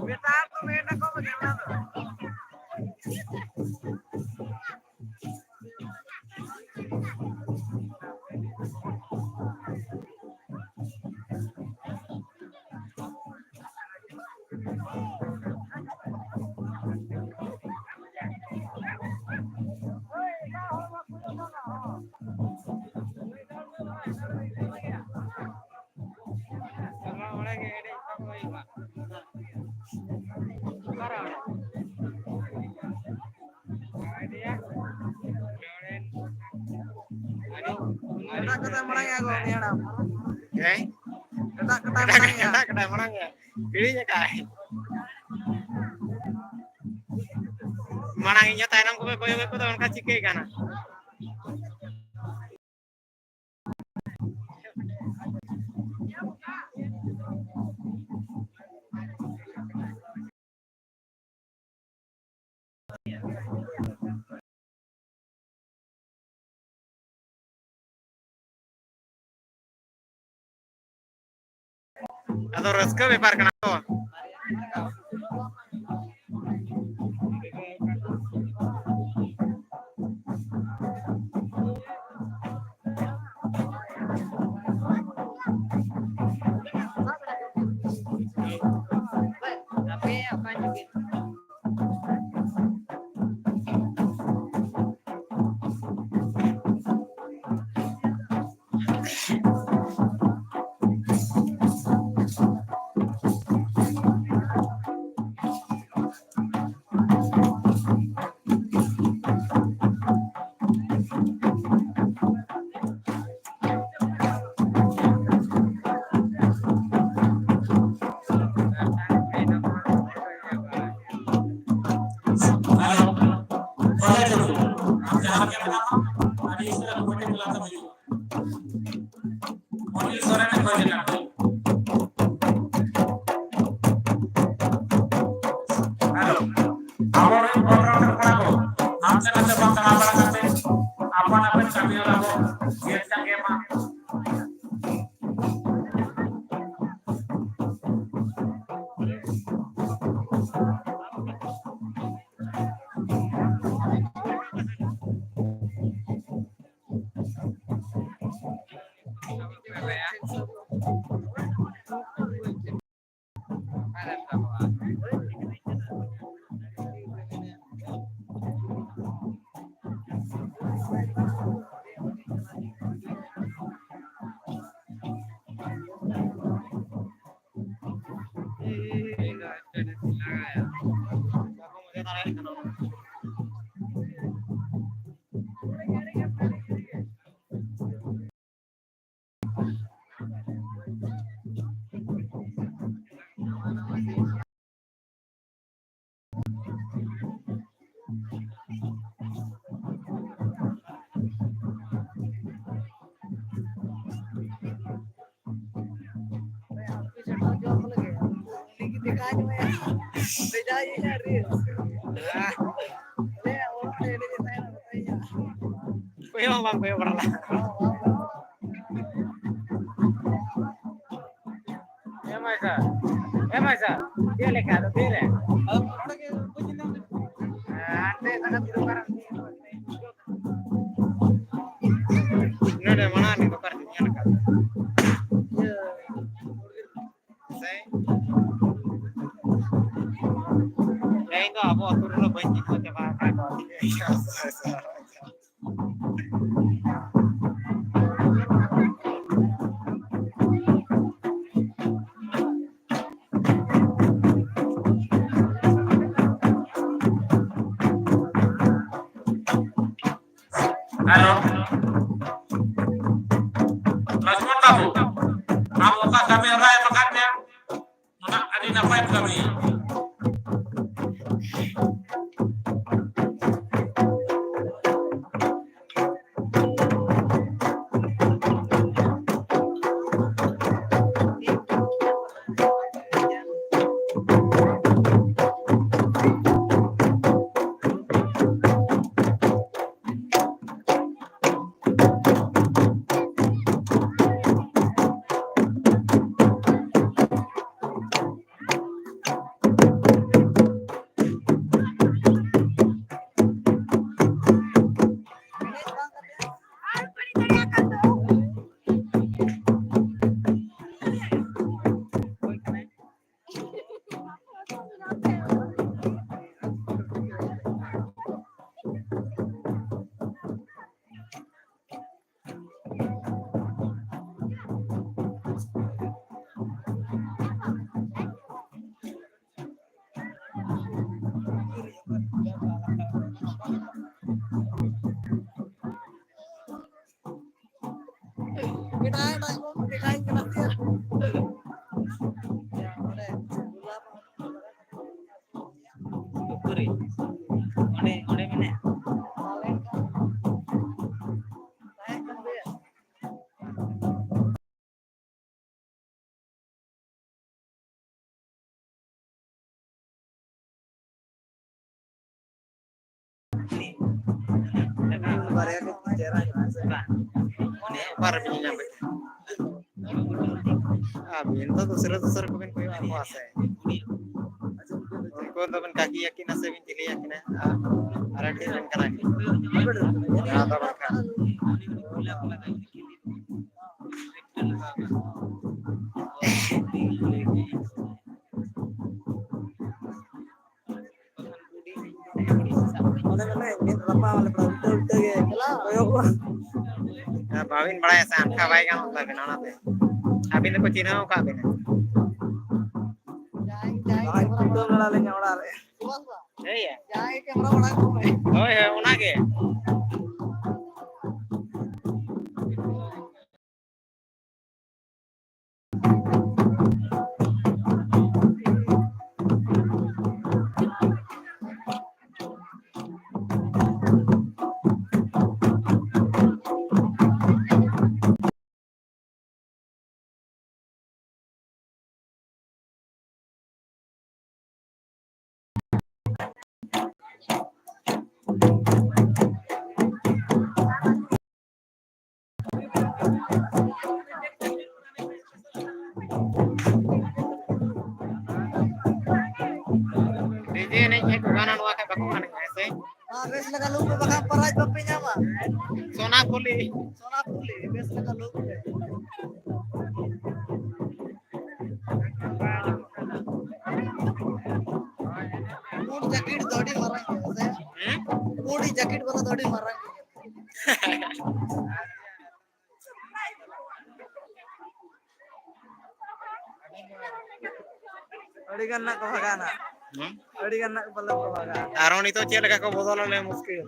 ᱢᱮᱛᱟ ᱠᱚ ᱢᱮ, ᱚᱱᱟ ᱫᱚ᱾ ᱮᱴᱟᱜ ᱠᱟᱴᱟ ᱢᱟᱲᱟᱝ ᱮᱜᱼᱟ ᱜᱚ, ᱩᱱᱤ ᱦᱟᱲᱟᱢ᱾ ᱦᱮᱸ? ᱮᱴᱟᱜ ᱠᱟᱴᱟ ᱢᱟᱲᱟᱝ ᱮᱜᱼᱟ᱾ ᱮᱴᱟᱜ ᱠᱟᱴᱟ ᱢᱟᱲᱟᱝ ᱮᱜᱼᱟ᱾ ᱦᱤᱲᱤᱧ ᱟᱠᱟᱫ᱾ ᱢᱟᱲᱟᱝ ᱤᱧ ᱦᱚᱸ ᱛᱟᱭᱱᱚᱢ ᱠᱚᱯᱮ ᱠᱚᱭᱚᱜ ᱠᱚᱫᱚ ᱚᱱᱠᱟ ᱪᱤᱠᱟᱹᱭ ᱠᱟᱱᱟ? ᱟᱫᱚ ᱨᱟᱹᱥᱠᱟᱹ ᱵᱮᱯᱟᱨ ᱠᱟᱱᱟ ᱛᱚ᱾ ᱦᱮᱞᱳ, ᱠᱚᱞᱮᱡᱽ ᱨᱮ ᱟᱢ ᱡᱟᱦᱟᱸ ᱨᱮᱜᱮ ᱢᱮᱱᱟᱢᱟ, ᱟᱹᱰᱤ ᱩᱥᱟᱹᱨᱟ ᱠᱚᱢᱤᱴᱤ ᱠᱞᱟᱥ ᱮᱢ ᱦᱤᱡᱩᱜᱼᱟ᱾ ᱢᱚᱱᱤᱞ ᱥᱚᱨᱮᱱ ᱮ ᱠᱷᱚᱡ ᱠᱟᱱᱟ᱾ ᱦᱮᱞᱳ, ᱟᱵᱚᱨᱮᱱ ᱵᱷᱳᱴ ᱨᱮᱱ ᱠᱚᱲᱟ ᱠᱚ ᱦᱟᱱᱛᱮ ᱱᱟᱛᱮ ᱵᱟᱝ ᱫᱟᱬᱟ ᱵᱟᱲᱟ ᱠᱟᱛᱮ ᱟᱯᱟᱱ ᱟᱹᱯᱤᱱ ᱠᱟᱹᱢᱤ ᱦᱚᱨᱟ ᱵᱚ ᱧᱮᱞ ᱧᱟᱢ ᱜᱮ ᱢᱟ᱾ ᱠᱚᱭᱚᱜ ᱦᱚᱸ ᱵᱟᱝ ᱠᱚᱭᱚᱜ ᱵᱟᱲᱟ ᱞᱮᱫᱟ᱾ ᱦᱮᱸ ᱢᱟᱪᱷᱟ, ᱪᱮᱫ ᱞᱮᱠᱟ ᱟᱫᱚ ᱛᱤᱨᱮ? ᱟᱫᱚ ᱱᱚᱰᱮ ᱜᱮ ᱵᱟᱹᱧ ᱧᱮᱞ ᱧᱟᱢ ᱞᱮᱫ ᱠᱚᱣᱟ᱾ ᱦᱮᱸ, ᱦᱟᱱᱛᱮ ᱫᱟᱠᱟ ᱛᱤᱨᱮ ᱚᱠᱟᱨᱮ? ᱱᱚᱰᱮ ᱢᱟᱲᱟᱝ ᱨᱮ ᱚᱠᱟᱨᱮ ᱧᱮᱞ ᱟᱠᱟᱫ? ᱤᱭᱟᱹ, ᱥᱮ? ᱤᱧ ᱫᱚ ᱟᱵᱚ ᱟᱹᱛᱩ ᱨᱮᱱ ᱫᱚ ᱵᱟᱹᱧ ᱪᱤᱱᱦᱟᱹᱣ ᱪᱟᱵᱟ ᱟᱠᱟᱫ ᱠᱚᱣᱟ᱾ ᱦᱮᱞᱳ, ᱞᱚᱪᱷᱢᱚᱱ ᱵᱟᱹᱵᱩ, ᱟᱢ ᱚᱠᱟ ᱠᱟᱹᱢᱤ ᱦᱚᱨᱟ ᱮᱢ ᱟᱠᱟᱫ ᱢᱮᱭᱟ? ᱚᱱᱟ ᱟᱹᱰᱤ ᱱᱟᱯᱟᱭ ᱠᱟᱹᱢᱤ᱾ ᱩᱠᱩᱨᱤᱡ? ᱚᱸᱰᱮ, ᱚᱸᱰᱮ ᱢᱮᱱᱟᱭᱟ᱾ ᱵᱟᱨᱭᱟ ᱠᱚ ᱪᱮᱦᱨᱟ ᱧᱚᱜ, ᱦᱮᱸ ᱥᱮ? ᱵᱟᱝ᱾ ᱚᱱᱮ ᱚᱠᱟ ᱨᱮ ᱵᱤᱱ ᱧᱟᱢᱮᱫ? ᱟᱹᱵᱤᱱ ᱫᱚ ᱫᱩᱥᱨᱟᱹ ᱫᱩᱥᱨᱟᱹ ᱠᱚᱵᱤᱱ ᱠᱚᱭᱚᱜ ᱟᱠᱚᱣᱟ ᱥᱮ? ᱩᱱᱠᱩ ᱫᱚᱵᱤᱱ ᱠᱟᱹᱠᱤ ᱟᱹᱠᱤᱱᱟ ᱥᱮ ᱵᱤᱱ ᱪᱤᱞᱤ ᱟᱹᱠᱤᱱᱟ? ᱟᱨ ᱟᱨ ᱴᱷᱤᱠ ᱵᱤᱱ ᱠᱟᱱᱟ ᱠᱤᱱ᱾ ᱟᱫᱚ ᱵᱟᱝᱠᱷᱟᱱ᱾ ᱢᱚᱱᱮ ᱢᱚᱱᱮ ᱢᱤᱫ ᱨᱟᱯᱟᱜ ᱟᱞᱮ ᱯᱮᱲᱟ ᱩᱞᱴᱟᱹ ᱩᱞᱴᱟᱹ ᱜᱮ ᱠᱚᱭᱚᱜᱚᱜᱼᱟ᱾ ᱦᱮᱸ, ᱵᱟᱹᱵᱤᱱ ᱵᱟᱲᱟᱭᱟ ᱥᱮ, ᱟᱱᱠᱷᱟ ᱵᱟᱭ ᱜᱟᱱᱚᱜ ᱛᱟᱵᱤᱱᱟ, ᱚᱱᱟᱛᱮ ᱟᱹᱵᱤᱱ ᱫᱚᱠᱚ ᱪᱤᱱᱦᱟᱹᱣ ᱟᱠᱟᱫ ᱵᱤᱱᱟ᱾ ᱡᱟᱦᱟᱸᱭ, ᱡᱟᱦᱟᱸᱭ ᱵᱟᱭ ᱠᱮᱢᱮᱨᱟ ᱠᱩᱴᱟᱹᱣ ᱵᱟᱲᱟ ᱞᱮᱱᱟ ᱚᱲᱟᱜ ᱨᱮ᱾ ᱦᱮᱸᱭᱟ᱾ ᱡᱟᱦᱟᱸᱭ ᱠᱮᱢᱮᱨᱟ ᱵᱟᱲᱟ ᱠᱚ ᱢᱮ᱾ ᱦᱳᱭ, ᱦᱳᱭ, ᱚᱱᱟᱜᱮ᱾ ᱰᱤᱡᱮ ᱮᱱᱮᱡ ᱠᱷᱟᱡ ᱠᱚ ᱜᱟᱱᱟ, ᱱᱚᱣᱟ ᱠᱷᱟᱡ ᱵᱟᱠᱚ ᱜᱟᱱ ᱠᱟᱱᱟ ᱥᱮ? ᱦᱮᱸ, ᱵᱮᱥ ᱞᱮᱠᱟ ᱞᱩ ᱯᱮ, ᱵᱟᱠᱷᱟᱱ ᱯᱨᱟᱭᱤᱡᱽ ᱵᱟᱯᱮ ᱧᱟᱢᱟ᱾ ᱥᱳᱱᱟ ᱯᱷᱩᱞᱤ᱾ ᱥᱳᱱᱟ ᱯᱷᱩᱞᱤ, ᱵᱮᱥ ᱞᱮᱠᱟ ᱞᱩ ᱯᱮ᱾ ᱯᱩᱸᱰ ᱡᱟᱹᱠᱤᱴ ᱫᱚ ᱟᱹᱰᱤ ᱢᱟᱨᱟᱝ ᱜᱮᱭᱟ ᱥᱮ? ᱦᱮᱸ? ᱯᱩᱸᱰ ᱡᱟᱹᱠᱤᱴ ᱵᱟᱞᱟ ᱫᱚ ᱟᱹᱰᱤ ᱢᱟᱨᱟᱝ ᱜᱮᱭᱟ᱾ ᱟᱹᱰᱤ ᱜᱟᱱ ᱱᱟᱜ ᱠᱚ ᱵᱷᱟᱜᱟᱜᱼᱟ ᱱᱟᱜ᱾ ᱦᱩᱸ? ᱟᱹᱰᱤ ᱜᱟᱱ ᱱᱟᱜ ᱯᱟᱞᱮ ᱠᱚ ᱵᱷᱟᱜᱟᱜᱼᱟ᱾ ᱟᱨᱦᱚᱸ ᱱᱤᱛᱚᱜ ᱪᱮᱫ ᱞᱮᱠᱟ ᱠᱚ ᱵᱚᱫᱚᱞ ᱟᱞᱮ ᱢᱩᱥᱠᱤᱞ᱾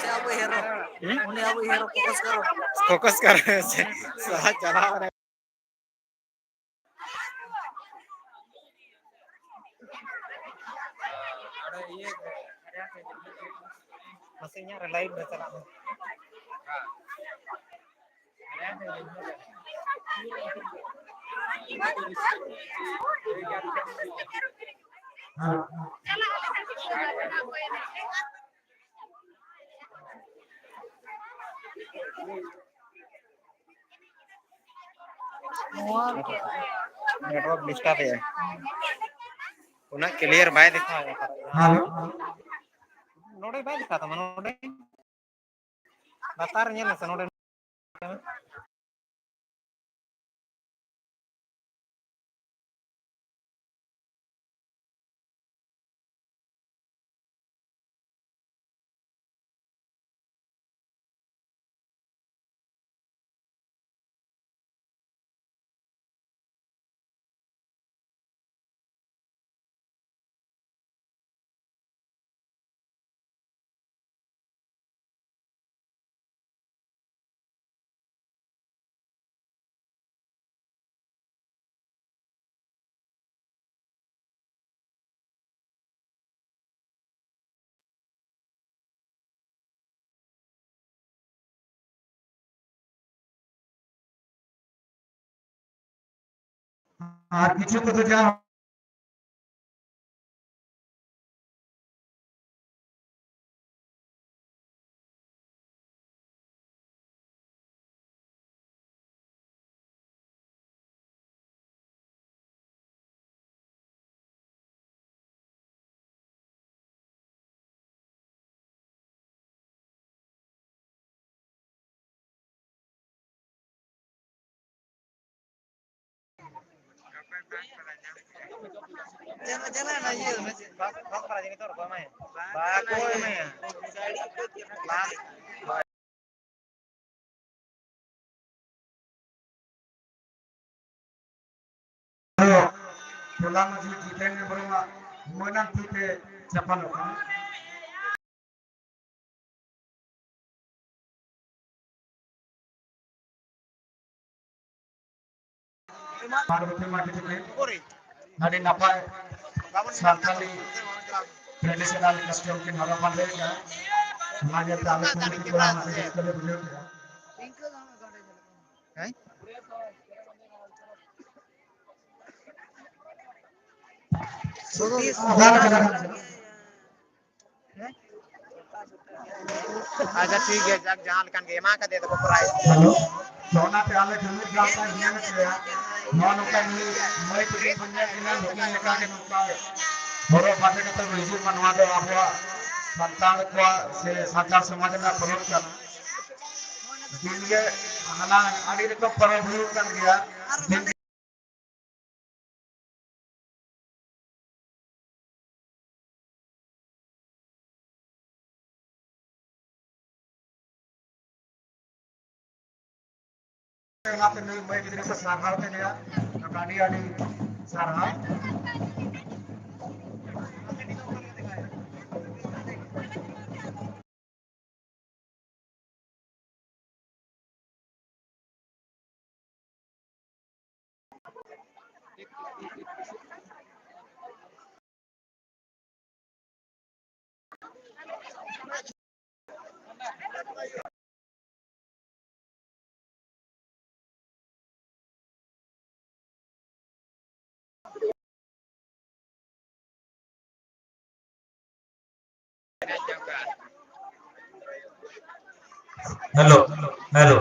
ᱥᱮ ᱟᱵᱚ ᱦᱮᱨᱳ? ᱦᱩᱸ? ᱩᱱᱤ ᱟᱵᱚ ᱦᱮᱨᱳ ᱯᱷᱳᱠᱟᱥ ᱠᱟᱨᱚ᱾ ᱯᱷᱳᱠᱟᱥ ᱠᱟᱨᱚ ᱥᱮ ᱥᱟᱦᱟ ᱪᱟᱞᱟᱣ ᱨᱮ᱾ ᱢᱟᱥᱮ ᱤᱧᱟᱹᱜ ᱨᱮ ᱞᱟᱭᱤᱵᱷ ᱨᱮ ᱪᱟᱞᱟᱜ ᱢᱮ᱾ ᱱᱚᱣᱟ ᱱᱮᱴᱣᱟᱨᱠ ᱰᱤᱥᱴᱟᱨᱵ ᱮᱜᱼᱟ᱾ ᱩᱱᱟᱹᱜ ᱠᱞᱤᱭᱟᱨ ᱵᱟᱭ ᱫᱮᱠᱷᱟᱣ ᱮᱫᱟ᱾ ᱦᱮᱞᱳ᱾ ᱱᱚᱰᱮ ᱵᱟᱭ ᱫᱮᱠᱷᱟᱣ ᱛᱟᱢᱟ, ᱱᱚᱰᱮ ᱞᱟᱛᱟᱨ ᱨᱮ ᱧᱮᱞ ᱢᱮᱥᱮ, ᱱᱚᱰᱮ᱾ ᱟᱨ ᱠᱤᱪᱷᱩ ᱠᱚᱫᱚ ᱡᱟ ᱴᱚᱞᱟ ᱢᱟᱹᱡᱷᱤ ᱡᱤᱛᱮᱱ ᱦᱮᱢᱵᱨᱚᱢᱟᱜ ᱢᱟᱹᱱᱟᱱ ᱛᱤ ᱛᱮ ᱪᱟᱯᱟᱞᱚᱜ ᱠᱟᱱᱟ᱾ ᱯᱟᱨᱵᱚᱛᱤ ᱢᱟᱹᱡᱷᱤ ᱛᱤᱠᱤᱱ ᱟᱹᱰᱤ ᱱᱟᱯᱟᱭ ᱥᱟᱱᱛᱟᱲᱤ traditional costume ᱠᱤᱱ ᱦᱚᱨᱚᱜ ᱵᱟᱸᱫᱮᱭᱮᱫᱟ᱾ ᱚᱱᱟ ᱧᱮᱞᱛᱮ ᱟᱞᱮ ᱠᱚᱢᱤᱴᱤ ᱠᱚᱲᱟ ᱦᱚᱸ ᱟᱹᱰᱤ ᱨᱟᱹᱥᱠᱟᱹ ᱞᱮ ᱵᱩᱡᱷᱟᱹᱣ ᱠᱮᱫᱟ᱾ ᱦᱮᱸ? ᱟᱪᱪᱷᱟ, ᱴᱷᱤᱠ ᱜᱮᱭᱟ, ᱡᱟᱠ, ᱡᱟᱦᱟᱸ ᱞᱮᱠᱟᱱ ᱜᱮ ᱮᱢᱟ ᱠᱟᱫᱮ ᱫᱚᱠᱚ prize᱾ ᱦᱮᱞᱳ, ᱛᱚ ᱚᱱᱟᱛᱮ ᱟᱞᱮ ᱡᱩᱢᱤᱫ ᱜᱟᱶᱛᱟ ᱧᱮᱞ ᱠᱮᱫᱟ, ᱱᱚᱣᱟ ᱱᱚᱝᱠᱟ ᱢᱤᱫ ᱢᱟᱹᱭ ᱛᱟᱹᱠᱤᱱ ᱠᱚ ᱧᱮᱞ ᱠᱤᱱᱟ, ᱱᱩᱠᱤᱱ ᱞᱮᱠᱟ ᱜᱮ ᱱᱚᱝᱠᱟ ᱦᱚᱨᱚᱜ ᱵᱟᱸᱫᱮ ᱠᱟᱛᱮ ᱠᱚ ᱦᱤᱡᱩᱜ ᱢᱟ, ᱱᱚᱣᱟ ᱫᱚ ᱟᱵᱚᱣᱟᱜ ᱥᱟᱱᱛᱟᱲ ᱠᱚᱣᱟᱜ ᱥᱮ ᱥᱟᱱᱛᱟᱲ ᱥᱚᱢᱟᱡᱽ ᱨᱮᱱᱟᱜ ᱯᱚᱨᱚᱵᱽ ᱠᱟᱱᱟ᱾ ᱫᱤᱱ ᱜᱮ ᱦᱟᱱᱟ ᱟᱹᱰᱤ ᱨᱚᱠᱚᱢ ᱯᱚᱨᱚᱵᱽ ᱦᱩᱭᱩᱜ ᱠᱟᱱ ᱜᱮᱭᱟ᱾ ᱫᱤᱱ ᱚᱱᱟᱛᱮ ᱱᱩᱭ ᱢᱟᱹᱭ ᱜᱤᱫᱽᱨᱟᱹ ᱠᱚ ᱥᱟᱨᱦᱟᱣ ᱛᱮ ᱞᱟᱹᱭᱟ, ᱟᱹᱰᱤ ᱟᱹᱰᱤ ᱥᱟᱨᱦᱟᱣ᱾ Hello, hello.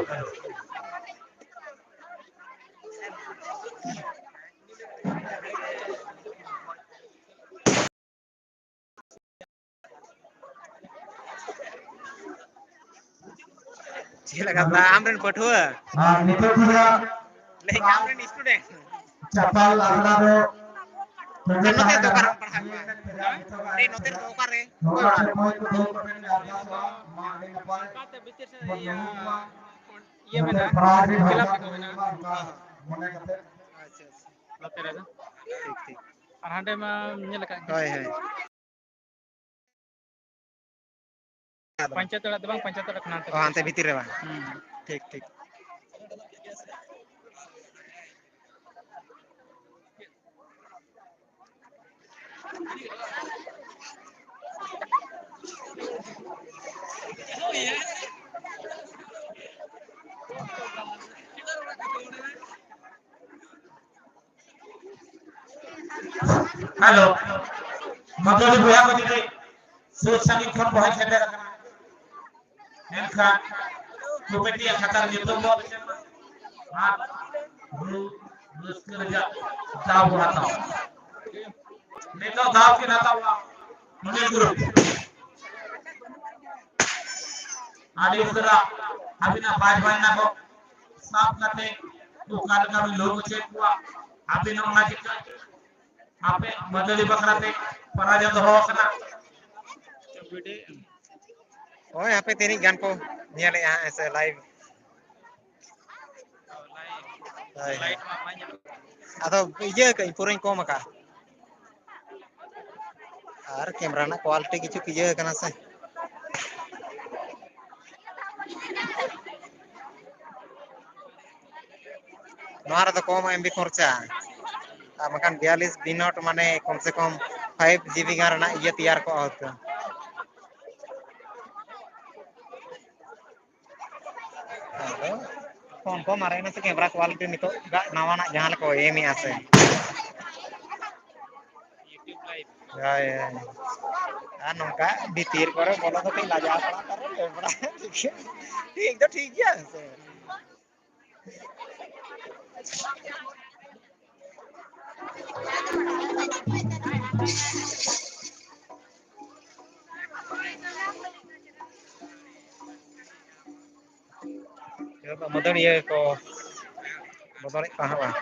ᱪᱮᱫ ᱞᱮᱠᱟ ᱫᱟ ᱟᱢᱨᱮᱱ ᱯᱟᱹᱴᱷᱩᱣᱟᱹ? ᱟᱨ ᱱᱤᱛᱚᱜ ᱫᱚ ᱞᱟᱹᱭ ᱟᱢᱨᱮᱱ student᱾ ᱪᱟᱛᱟᱞ ᱟᱠᱷᱲᱟ ᱫᱚ ᱟᱨ ᱱᱚᱛᱮ ᱫᱚ ᱚᱠᱟᱨᱮᱢ ᱯᱟᱲᱦᱟᱜ ᱠᱟᱱᱟ? ᱦᱮᱸ? ᱱᱚᱛᱮ ᱫᱚ ᱚᱠᱟᱨᱮ? ᱱᱚᱣᱟ ᱥᱚᱢᱚᱭ ᱠᱚ ᱫᱚ ᱢᱟ ᱟᱹᱰᱤ ᱱᱟᱯᱟᱭ ᱵᱚᱱ ᱫᱩᱲᱩᱵ ᱢᱟ᱾ ᱤᱭᱟᱹ ᱢᱮᱱᱟᱜᱼᱟ, ᱠᱞᱟᱵᱽ ᱞᱮᱠᱟ ᱢᱮᱱᱟᱜᱼᱟ᱾ ᱢᱚᱱᱮ ᱠᱟᱛᱮ᱾ ᱟᱪᱪᱷᱟ, ᱟᱪᱪᱷᱟ᱾ ᱱᱚᱛᱮ ᱨᱮᱫᱚ᱾ ᱴᱷᱤᱠ, ᱴᱷᱤᱠ᱾ ᱟᱨ ᱦᱟᱸᱰᱮ ᱢᱟ ᱧᱮᱞ ᱟᱠᱟᱫ ᱜᱮ᱾ ᱦᱳᱭ, ᱦᱳᱭ᱾ ᱯᱚᱧᱪᱟᱭᱮᱛ ᱚᱲᱟᱜ ᱫᱚ ᱵᱟᱝ, ᱯᱚᱧᱪᱟᱭᱮᱛ ᱚᱲᱟᱜ ᱠᱷᱚᱱ ᱦᱟᱱᱛᱮ ᱚ, ᱦᱟᱱᱛᱮ ᱵᱷᱤᱛᱤᱨ ᱨᱮ ᱵᱟᱝ? ᱦᱩᱸ᱾ ᱴᱷᱤᱠ, ᱴᱷᱤᱠ᱾ ᱦᱮᱞᱳ, ᱢᱟᱫᱟᱨᱤ ᱵᱚᱭᱦᱟ ᱠᱚ ᱡᱩᱫᱤ ᱥᱩᱨ ᱥᱟᱺᱜᱤᱧ ᱠᱷᱚᱱ ᱵᱚᱱ ᱦᱮᱡ ᱥᱮᱴᱮᱨ ᱟᱠᱟᱱᱟ, ᱮᱱᱠᱷᱟᱱ ᱠᱚᱢᱤᱴᱤᱭᱟᱜ ᱠᱷᱟᱛᱟ ᱨᱮ ᱧᱩᱛᱩᱢ ᱵᱚᱱ ᱚᱞ ᱦᱚᱪᱚᱭ ᱢᱟ ᱟᱨ ᱨᱩ ᱨᱟᱹᱥᱠᱟᱹ ᱨᱮᱭᱟᱜ ᱫᱟᱣ ᱵᱚᱱ ᱦᱟᱛᱟᱣᱟ᱾ ᱱᱤᱛᱚᱜ ᱫᱟᱣ ᱠᱤᱱ ᱦᱟᱛᱟᱣᱟ ᱢᱚᱱᱤ ᱜᱩᱨᱩ᱾ ᱟᱹᱰᱤ ᱩᱥᱟᱹᱨᱟ ᱟᱹᱵᱤᱱᱟᱜ ᱵᱟᱡᱽ ᱵᱟᱡᱽᱱᱟ ᱠᱚ ᱥᱟᱵ ᱠᱟᱛᱮ ᱚᱠᱟ ᱞᱮᱠᱟ ᱵᱤᱱ ᱞᱩᱦᱩᱠ ᱦᱚᱪᱚᱭᱮᱫ ᱠᱚᱣᱟ, ᱟᱹᱵᱤᱱ ᱚᱱᱟ ᱪᱤᱠᱟᱹ ᱟᱯᱮ ᱢᱟᱹᱫᱟᱹᱲᱤ ᱵᱟᱠᱷᱨᱟ ᱛᱮ ᱯᱟᱨᱟᱡᱚ ᱫᱚᱦᱚ ᱟᱠᱟᱱᱟ᱾ ᱦᱳᱭ, ᱦᱟᱯᱮ ᱛᱤᱱᱟᱹᱜ ᱜᱟᱱ ᱠᱚ ᱧᱮᱞᱮᱜᱼᱟ ᱦᱟᱸᱜ, ᱦᱮᱸ ᱥᱮ, ᱞᱟᱭᱤᱵᱷ᱾ ᱦᱳᱭ, ᱦᱳᱭ᱾ ᱟᱫᱚ ᱤᱭᱟᱹ ᱠᱟᱜ ᱟᱹᱧ, ᱯᱩᱨᱟᱹᱧ ᱠᱚᱢ ᱟᱠᱟᱜᱼᱟ᱾ ᱟᱨ ᱠᱮᱢᱨᱟ ᱨᱮᱱᱟᱜ ᱠᱳᱣᱟᱞᱤᱴᱤ ᱠᱤᱪᱷᱩ ᱤᱭᱟᱹ ᱠᱟᱱᱟ ᱥᱮ᱾ ᱱᱚᱣᱟ ᱨᱮᱫᱚ ᱠᱚᱢ ᱮᱢ ᱵᱤ ᱠᱷᱚᱨᱪᱟ, ᱟᱨ ᱵᱟᱠᱷᱟᱱ ᱵᱤᱭᱟᱞᱤᱥ ᱢᱤᱱᱤᱴ ᱢᱟᱱᱮ ᱠᱚᱢ ᱥᱮ ᱠᱚᱢ ᱯᱷᱟᱭᱤᱵᱷ ᱡᱤ ᱵᱤ ᱜᱟᱱ ᱨᱮᱱᱟᱜ ᱤᱭᱟᱹ ᱛᱮᱭᱟᱨ ᱠᱚᱜᱼᱟ ᱦᱚᱭᱛᱳ᱾ ᱟᱫᱚ ᱯᱷᱳᱱ ᱠᱚ ᱢᱟᱨᱮᱭᱮᱱᱟ ᱥᱮ, ᱠᱮᱢᱨᱟ ᱠᱳᱣᱟᱞᱤᱴᱤ ᱱᱤᱛᱚᱜ ᱜᱟᱜ ᱱᱟᱣᱟᱱᱟᱜ ᱡᱟᱦᱟᱸ ᱞᱮᱠᱟ ᱠᱚ ᱮᱢᱮᱜᱼᱟ ᱥᱮ᱾ ᱦᱳᱭ, ᱦᱳᱭ᱾ ᱟᱨ ᱱᱚᱝᱠᱟ ᱵᱷᱤᱛᱤᱨ ᱠᱚᱨᱮ ᱵᱚᱞᱚ ᱫᱚ ᱠᱟᱹᱡ ᱞᱟᱡᱟᱣ ᱯᱟᱲᱟ ᱛᱟᱨᱟ ᱞᱟᱹᱭ ᱵᱟᱲᱟ᱾ ᱴᱷᱤᱠ ᱫᱚ ᱴᱷᱤᱠ ᱜᱮᱭᱟ ᱦᱮᱸ ᱥᱮ᱾ ᱢᱟᱹᱫᱟᱹᱲᱤᱭᱟᱹ ᱠᱚ ᱵᱚᱫᱚᱞᱮᱫ ᱠᱚᱣᱟ ᱦᱟᱸᱜ ᱵᱟᱝ?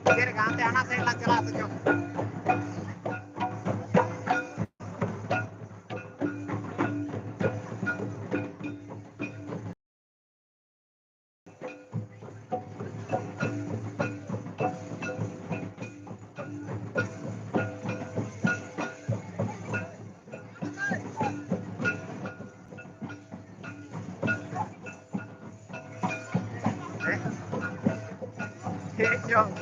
ᱪᱮᱫ ᱞᱮᱠᱟ ᱦᱟᱱᱛᱮ ᱦᱟᱱᱟ ᱥᱟᱭᱤᱰ ᱞᱟᱝ ᱪᱟᱞᱟᱜᱼᱟ ᱛᱚ, ᱪᱚ᱾ ᱦᱮᱡ ᱪᱚᱝ᱾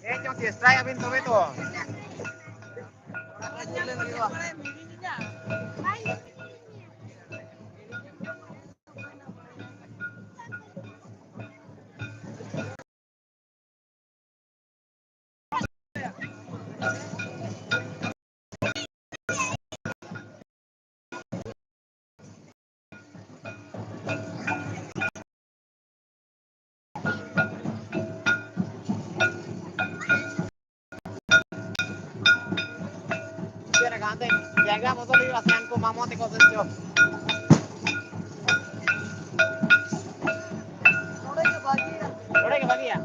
ᱦᱮᱡ ᱪᱚᱝ, ᱪᱮᱥᱴᱟᱭᱟᱵᱤᱱ ᱛᱚᱵᱮ ᱛᱚ᱾ ᱡᱟᱭᱜᱟ ᱵᱚᱫᱚᱞ ᱦᱩᱭᱩᱜᱼᱟ ᱥᱮ ᱦᱟᱱᱠᱩ ᱢᱟᱢᱚ ᱛᱟᱠᱚ ᱥᱮ ᱪᱚ᱾ ᱱᱚᱰᱮ ᱜᱮ ᱵᱷᱟᱹᱜᱤᱭᱟ᱾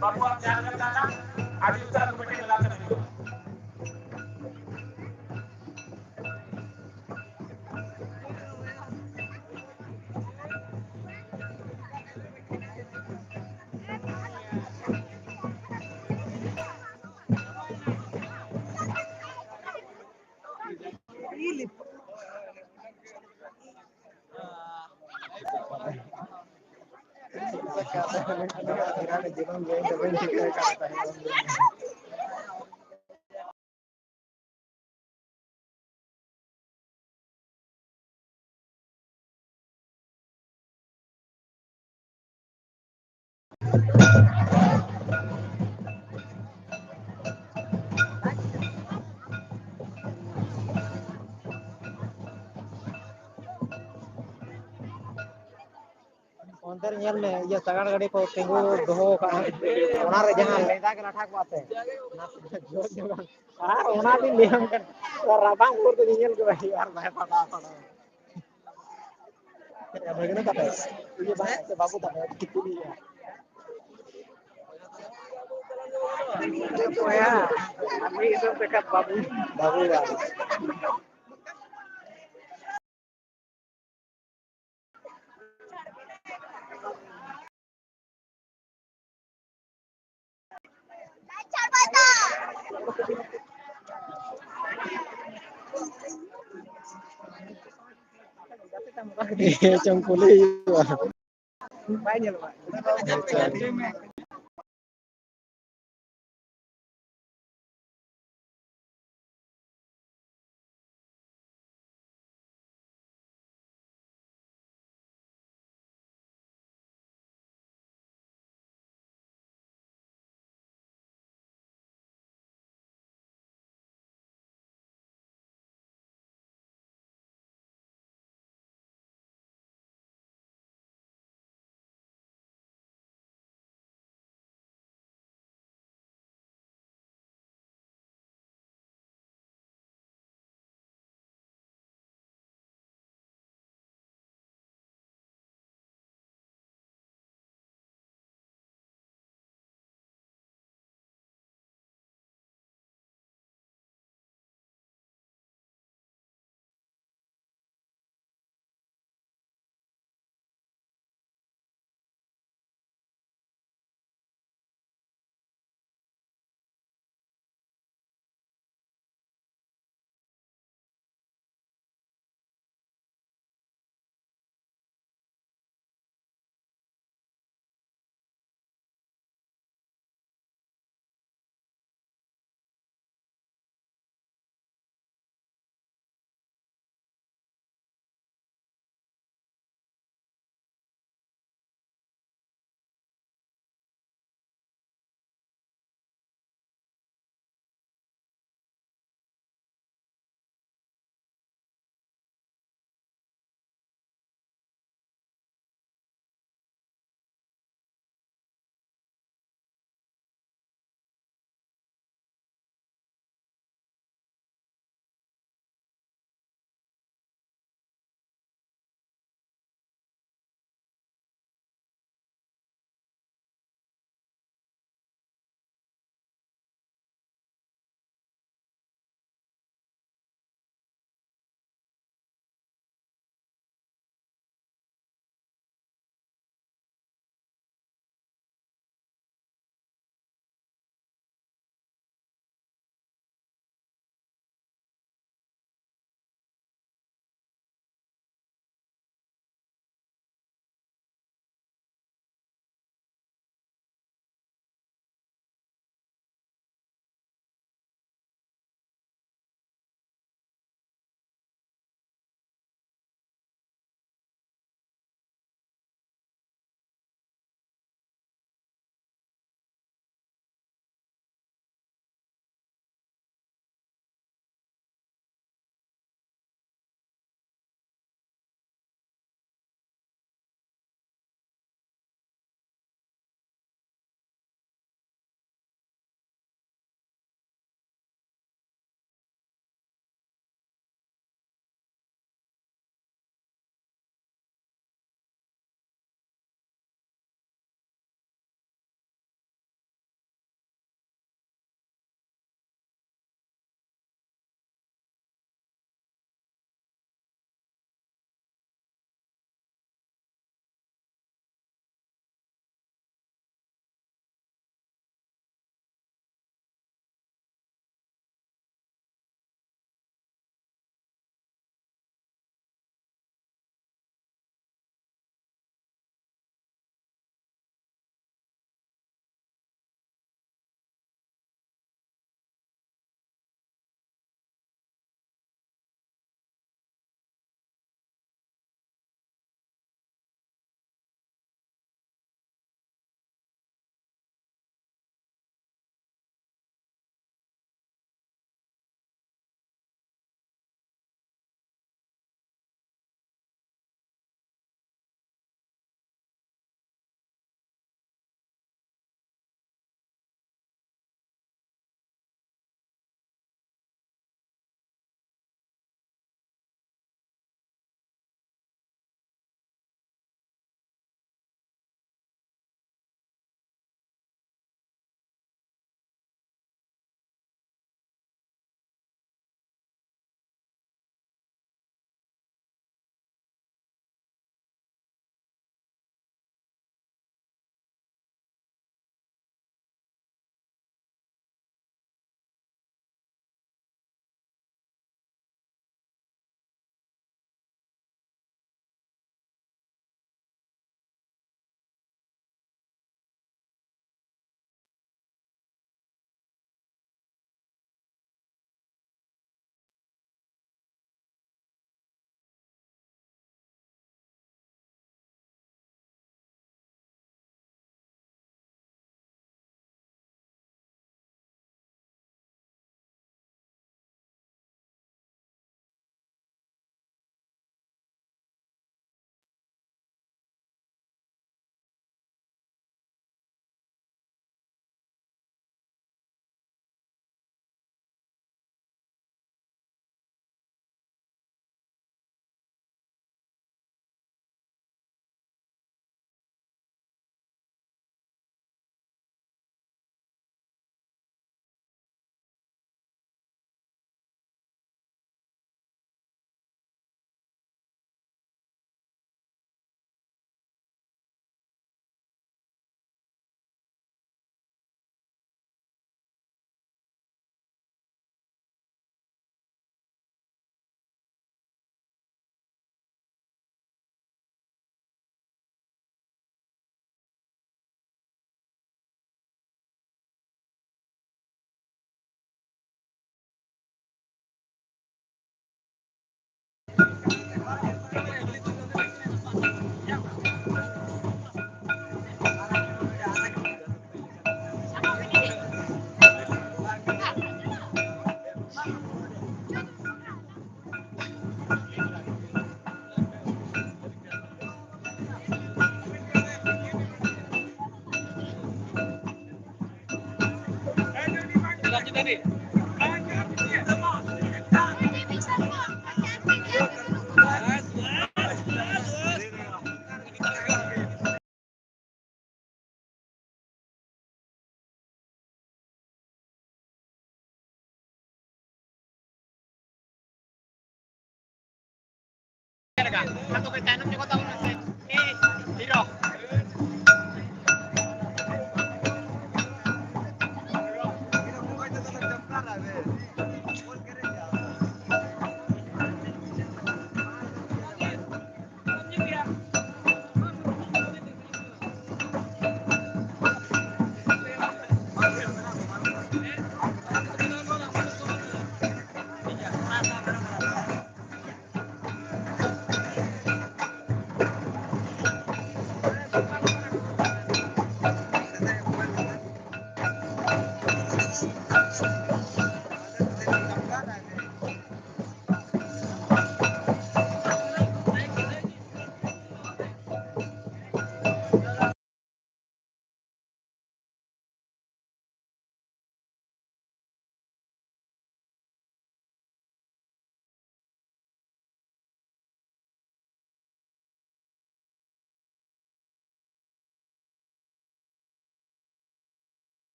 ᱵᱟᱹᱵᱩᱣᱟᱜ ᱡᱟᱦᱟᱸ ᱞᱮᱠᱟ ᱠᱟᱱᱟ, ᱟᱹᱰᱤ ᱩᱛᱟᱹᱨ ᱠᱚᱢᱤᱴᱤ ᱢᱮᱞᱟ ᱛᱮ ᱦᱩᱭᱩᱜᱼᱟ᱾ ᱚᱱᱛᱮ ᱨᱮ ᱧᱮᱞ ᱢᱮ, ᱤᱭᱟᱹ ᱥᱟᱜᱟᱲ ᱜᱟᱹᱰᱤ ᱠᱚ ᱛᱤᱸᱜᱩ ᱫᱚᱦᱚ ᱟᱠᱟᱫᱼᱟ᱾ ᱚᱱᱟ ᱨᱮ ᱡᱟᱦᱟᱸ ᱞᱮᱸᱜᱟ ᱜᱮ ᱞᱟᱴᱷᱟ ᱠᱚᱜᱼᱟ ᱥᱮ, ᱚᱱᱟ ᱡᱚᱡᱚ ᱵᱟᱝ᱾ ᱟᱨ ᱚᱱᱟ ᱫᱤᱱ ᱞᱟᱹᱭᱟᱢ ᱠᱟᱱᱟ, ᱨᱟᱵᱟᱝ ᱵᱷᱳᱨ ᱫᱚ ᱧᱮᱧᱮᱞ ᱜᱮ ᱵᱟᱭ ᱦᱩᱭᱩᱜᱼᱟ, ᱟᱨ ᱵᱟᱭ ᱯᱟᱲᱟᱣ ᱯᱟᱲᱟᱣ᱾ ᱵᱷᱟᱹᱜᱽᱱᱟᱹ ᱛᱟᱯᱮ? ᱤᱭᱟᱹ ᱵᱟᱝ, ᱥᱮ ᱵᱟᱹᱵᱩ ᱛᱟᱯᱮ? ᱵᱚᱭᱦᱟ, ᱟᱨ ᱢᱤᱫ ᱫᱚ ᱵᱮᱠᱟᱨ ᱵᱟᱹᱵᱩ᱾ ᱵᱟᱹᱵᱩ ᱵᱟᱝ᱾ ᱦᱮᱸ, ᱪᱚᱝ ᱠᱩᱞᱤ ᱦᱩᱭᱩᱜᱼᱟ᱾ ᱵᱟᱭ ᱧᱮᱞᱚᱜᱼᱟ᱾ ᱟᱪᱪᱷᱟ᱾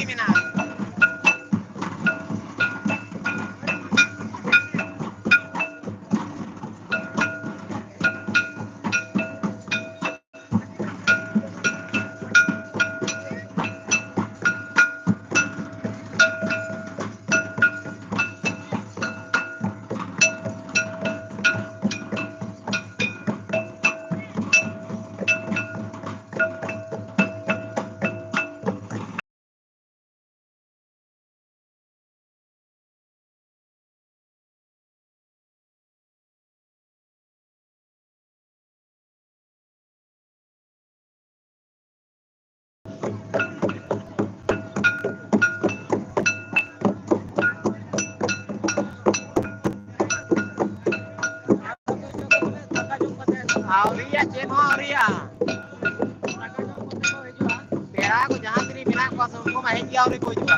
ᱢᱮᱱᱟᱜᱼᱟ᱾ ᱟᱹᱣᱨᱤᱭᱟ, ᱪᱮᱫ ᱦᱚᱸ ᱟᱹᱣᱨᱤᱭᱟ᱾ ᱯᱮᱲᱟ ᱠᱚ ᱡᱟᱦᱟᱸ ᱛᱤᱱᱟᱹᱜ ᱢᱮᱱᱟᱜ ᱠᱚᱣᱟ ᱥᱮ, ᱩᱱᱠᱩ ᱢᱟ ᱦᱮᱡ ᱜᱮ ᱟᱹᱣᱨᱤ ᱠᱚ ᱦᱤᱡᱩᱜᱼᱟ᱾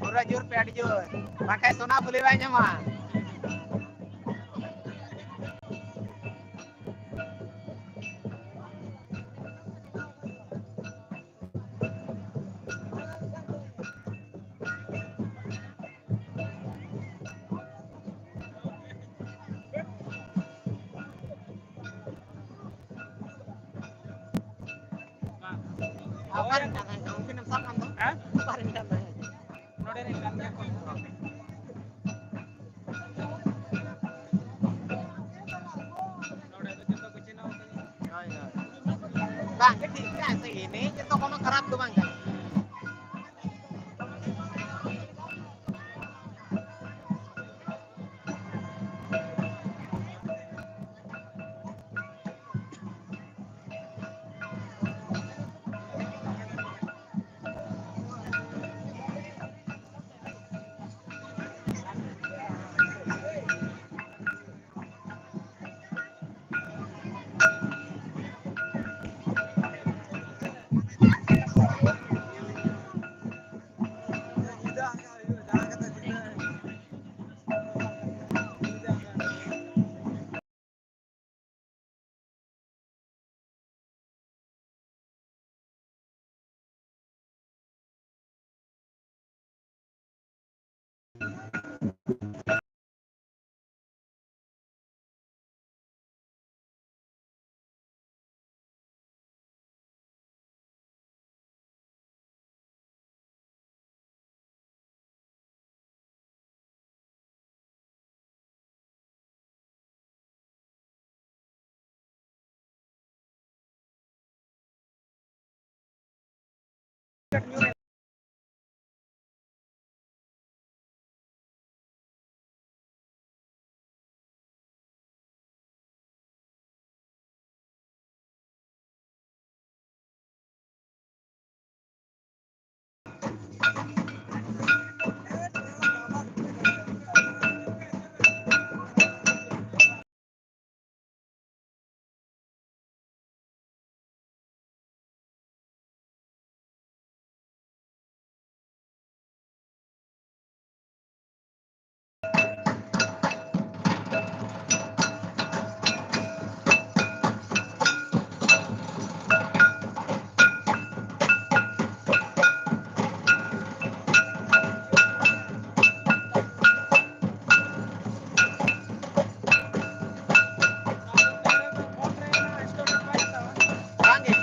ᱯᱩᱨᱟᱹ ᱡᱳᱨ ᱯᱮ, ᱟᱹᱰᱤ ᱡᱳᱨ, ᱵᱟᱠᱷᱟᱡ ᱥᱳᱱᱟ ᱵᱷᱩᱞᱤ ᱵᱟᱭ ᱧᱟᱢᱟ᱾ ᱚᱠᱟᱨᱮᱱ ᱠᱟᱱ ᱛᱟᱦᱮᱸᱫ? ᱩᱱᱠᱤᱱ ᱮᱢ ᱥᱟᱵ ᱠᱟᱱ ᱫᱚ? ᱦᱮᱸ? ᱚᱠᱟᱨᱮᱱ ᱠᱟᱱ ᱛᱟᱦᱮᱸᱫ? ᱱᱚᱰᱮ ᱨᱮᱱ ᱠᱟᱱ ᱜᱮᱭᱟ ᱠᱚ᱾ ᱱᱚᱰᱮ ᱫᱚ ᱡᱚᱛᱚ ᱠᱚ ᱪᱤᱱᱦᱟᱹᱣ ᱠᱟᱹᱧᱟ᱾ ᱦᱳᱭ, ᱦᱳᱭ᱾ ᱵᱟᱝ ᱜᱮ ᱴᱷᱤᱠ ᱜᱮᱭᱟ, ᱥᱮ ᱮᱱᱮᱡ ᱡᱚᱛᱚ ᱠᱳᱱᱳ ᱠᱷᱟᱨᱟᱯ ᱫᱚ ᱵᱟᱝ ᱠᱟᱱᱟ᱾ ᱵᱟᱝ ᱜᱮ᱾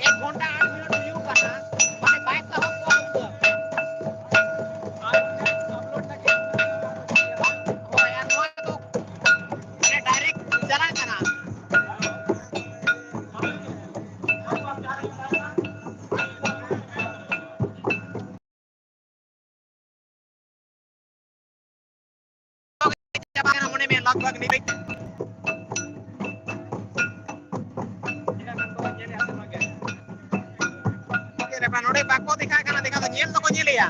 ᱮᱠ ᱜᱷᱚᱱᱴᱟ ᱟᱴ ᱢᱤᱱᱤᱴ ᱦᱩᱭᱩᱜ ᱠᱟᱱᱟ, ᱢᱟᱱᱮ ᱵᱟᱭ ᱛᱟᱦᱮᱸ ᱠᱚᱜᱼᱟ ᱩᱱ ᱫᱚ᱾ ᱦᱳᱭ, ᱟᱨ ᱱᱚᱣᱟ ᱫᱚ ᱢᱟᱱᱮ direct ᱪᱟᱞᱟᱜ ᱠᱟᱱᱟ᱾ ᱪᱟᱵᱟ ᱠᱟᱱᱟ ᱢᱚᱱᱮ ᱢᱮ, ᱞᱟᱜᱽ ᱵᱷᱟᱜᱽ ᱱᱤᱛ ᱫᱷᱟᱹᱵᱤᱡ᱾ ᱪᱮᱫ ᱞᱮᱠᱟ ᱱᱚᱰᱮ ᱵᱟᱠᱚ ᱫᱮᱠᱷᱟᱜ ᱠᱟᱱᱟ, ᱫᱮᱠᱷᱟ ᱫᱚ ᱧᱮᱞ ᱫᱚᱠᱚ ᱧᱮᱞᱮᱜᱼᱟ᱾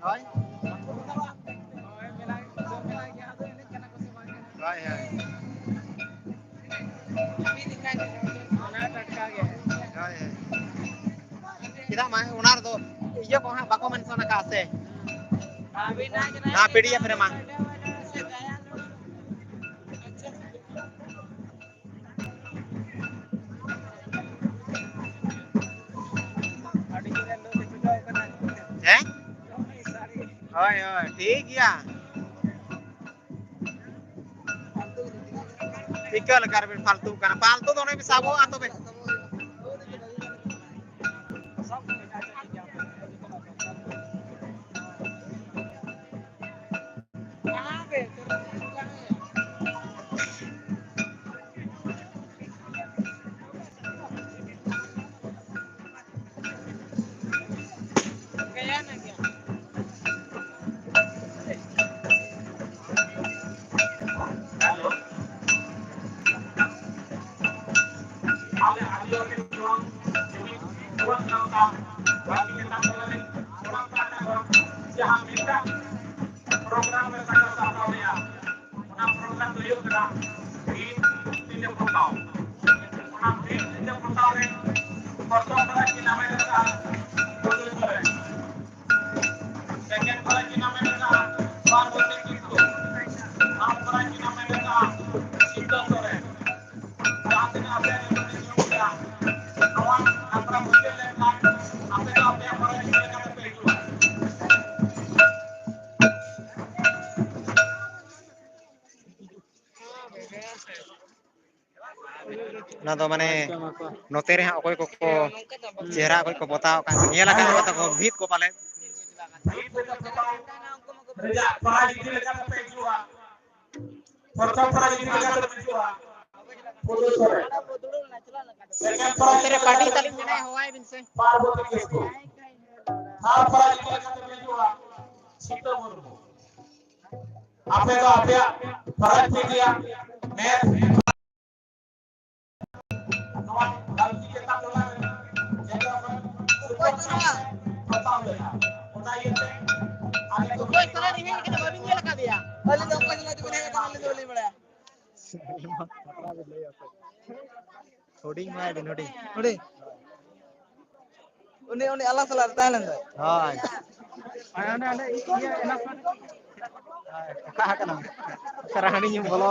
ᱦᱳᱭ᱾ ᱦᱳᱭ, ᱦᱳᱭ᱾ ᱦᱳᱭ, ᱦᱳᱭ᱾ ᱪᱮᱫᱟᱜ ᱢᱟ ᱚᱱᱟ ᱨᱮᱫᱚ ᱤᱭᱟᱹ ᱠᱚ ᱦᱟᱸᱜ ᱵᱟᱠᱚ mention ᱟᱠᱟᱫᱼᱟ ᱥᱮ? ᱱᱚᱣᱟ P D F ᱨᱮᱢᱟ᱾ ᱦᱮᱸ? ᱦᱳᱭ, ᱦᱳᱭ, ᱴᱷᱤᱠ ᱜᱮᱭᱟ᱾ ᱪᱤᱠᱟᱹ ᱞᱮᱠᱟ ᱨᱮᱵᱤᱱ ᱯᱷᱟᱞᱛᱩ ᱠᱟᱱᱟ? ᱯᱷᱟᱞᱛᱩ ᱫᱚ ᱚᱱᱮ ᱵᱤᱱ ᱥᱟᱵᱚᱜᱼᱟ ᱛᱚᱵᱮ᱾ ᱟᱞᱮ ᱟᱹᱰᱤ ᱟᱹᱰᱤ ᱡᱩᱢᱤᱫ ᱡᱩᱢᱤᱫ ᱜᱟᱶᱛᱟ ᱵᱷᱟᱹᱜᱤ ᱞᱮᱠᱟ ᱛᱮᱞᱮ ᱜᱚᱲᱚ ᱠᱟᱜ ᱠᱟᱱᱟ᱾ ᱡᱟᱦᱟᱸ ᱢᱤᱫᱴᱟᱝ program ᱞᱮᱠᱟ ᱠᱚ ᱥᱟᱯᱲᱟᱣ ᱞᱮᱜᱼᱟ᱾ ᱚᱱᱟ program ᱫᱚ ᱦᱩᱭᱩᱜ ᱠᱟᱱᱟ ᱵᱷᱤᱛ ᱧᱤᱫᱟᱹ ᱯᱚᱛᱟᱣ᱾ ᱚᱱᱟ ᱵᱷᱤᱛ ᱧᱤᱫᱟᱹ ᱯᱚᱛᱟᱣ ᱨᱮ ᱯᱨᱚᱛᱷᱚᱢ prize ᱤᱧ ᱦᱟᱢᱮᱴ ᱟᱠᱟᱫᱼᱟ ᱯᱩᱭᱞᱩ ᱨᱮ᱾ Second prize ᱤᱧ ᱦᱟᱢᱮᱴ ᱟᱠᱟᱫᱼᱟ ᱯᱟᱨᱵᱚᱛᱤ ᱠᱤᱥᱠᱩ᱾ Third prize ᱤᱧ ᱦᱟᱢᱮᱴ ᱟᱠᱟᱫᱼᱟ ᱥᱤᱛᱟᱹ ᱥᱚᱨᱮᱱ᱾ ᱡᱟᱦᱟᱸ ᱛᱤᱱᱟᱹᱜ ᱟᱯᱮᱭᱟᱜ ᱧᱩᱛᱩᱢ ᱤᱧ ᱧᱩᱢ ᱠᱮᱫᱟ, ᱱᱚᱣᱟ ᱟᱠᱷᱲᱟ ᱢᱩᱪᱟᱹᱫ ᱞᱮᱱᱠᱷᱟᱱ ᱟᱯᱮ ᱫᱚ ᱟᱯᱮᱭᱟᱜ prize ᱤᱫᱤ ᱠᱟᱛᱮ ᱯᱮ ᱦᱤᱡᱩᱜᱼᱟ᱾ ᱚᱱᱟ ᱫᱚ ᱢᱟᱱᱮ ᱱᱚᱛᱮ ᱨᱮ ᱦᱟᱸᱜ ᱚᱠᱚᱭ ᱠᱚᱠᱚ ᱪᱮᱦᱨᱟ ᱚᱠᱚᱭ ᱠᱚ ᱯᱚᱛᱟᱣ ᱟᱠᱟᱱ, ᱧᱮᱞ ᱟᱠᱟᱱ ᱠᱚ ᱛᱟᱠᱚ ᱵᱷᱤᱛ ᱠᱚ ᱯᱟᱞᱮ᱾ ᱨᱮᱭᱟᱜ prize ᱤᱫᱤ ᱞᱮᱠᱟ ᱛᱮᱯᱮ ᱦᱤᱡᱩᱜᱼᱟ᱾ ᱯᱨᱚᱛᱷᱚᱢ prize ᱤᱫᱤ ᱞᱮᱠᱟ ᱛᱮᱯᱮ ᱦᱤᱡᱩᱜᱼᱟ᱾ ᱯᱩᱞᱩᱥ ᱨᱮ᱾ ᱥᱮᱠᱮᱱᱰ ᱯᱨᱟᱭᱤᱡᱽ ᱤᱫᱤ ᱞᱮᱠᱟᱛᱮ ᱢᱮᱱᱟᱡᱚᱜᱼᱟ ᱯᱟᱨᱵᱚᱛᱤ ᱠᱤᱥᱠᱩ᱾ ᱛᱷᱟᱨᱰ ᱯᱨᱟᱭᱤᱡᱽ ᱤᱫᱤ ᱞᱮᱠᱟᱛᱮ ᱢᱮᱱᱟᱡᱚᱜᱼᱟ ᱥᱤᱛᱟᱹ ᱢᱩᱨᱢᱩ᱾ ᱟᱯᱮ ᱫᱚ ᱟᱯᱮᱭᱟᱜ ᱯᱨᱟᱭᱤᱡᱽ ᱯᱮ ᱤᱫᱤᱭᱟ᱾ ᱢᱮᱪ ᱱᱚᱣᱟ ᱜᱟᱹᱞᱛᱤ ᱪᱮᱛᱟᱱ ᱴᱚᱞᱟ ᱨᱮ ᱡᱮᱛᱮ ᱠᱷᱚᱱ ᱥᱩᱯᱟᱨ ᱯᱷᱟᱥᱴ ᱦᱟᱛᱟᱣ ᱞᱮᱫᱟ᱾ ᱚᱱᱟ ᱤᱭᱟᱹᱛᱮ ᱟᱞᱮ ᱫᱚ ᱚᱠᱚᱭ ᱛᱟᱞᱟ ᱨᱮ ᱦᱮᱡ ᱠᱟᱱᱟ ᱵᱟᱹᱵᱤᱱ ᱧᱮᱞ ᱟᱠᱟᱫᱮᱭᱟ? ᱟᱹᱞᱤᱧ ᱫᱚ ᱚᱠᱚᱭ ᱥᱟᱞᱟᱜ ᱪᱚᱵᱤᱱ ᱦᱮᱡ ᱟᱠᱟᱱᱟ, ᱟᱹᱞᱤᱧ ᱫᱚ ᱵᱟᱹᱞᱤᱧ ᱵᱟᱲᱟᱭᱟ᱾ ᱦᱩᱰᱤᱧ ᱢᱟᱭ ᱵᱤᱱ ᱦᱩᱰᱤᱧ᱾ ᱦᱩᱰᱤᱧ᱾ ᱩᱱᱤ, ᱩᱱᱤ ᱟᱞᱟᱝ ᱥᱟᱞᱟᱜ ᱨᱮ ᱛᱟᱦᱮᱸ ᱞᱮᱱ ᱫᱚ᱾ ᱦᱳᱭ᱾ ᱦᱳᱭ, ᱚᱸᱰᱮ, ᱚᱸᱰᱮ, ᱤᱭᱟᱹ, ᱚᱱᱟ ᱠᱚ ᱦᱳᱭ, ᱚᱠᱟ ᱠᱟᱱᱟ? ᱥᱟᱨᱟ ᱦᱟᱺᱰᱤ ᱧᱩ ᱵᱚᱞᱚ᱾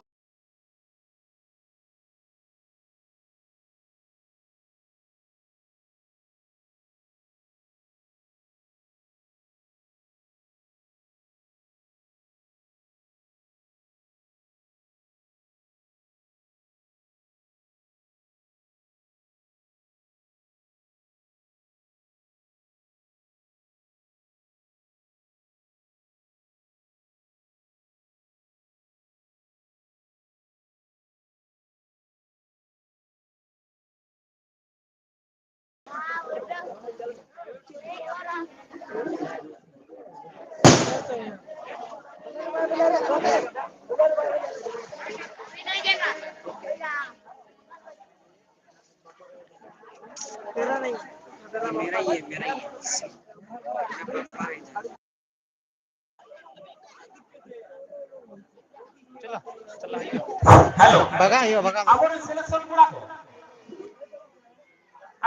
ᱦᱮᱞᱳ᱾ ᱵᱟᱜᱟᱱ ᱦᱩᱭᱩᱜᱼᱟ, ᱵᱟᱜᱟᱱ᱾ ᱟᱵᱚᱨᱮᱱ ᱥᱤᱞᱮᱠᱥᱚᱱ ᱠᱚᱲᱟ ᱠᱚ᱾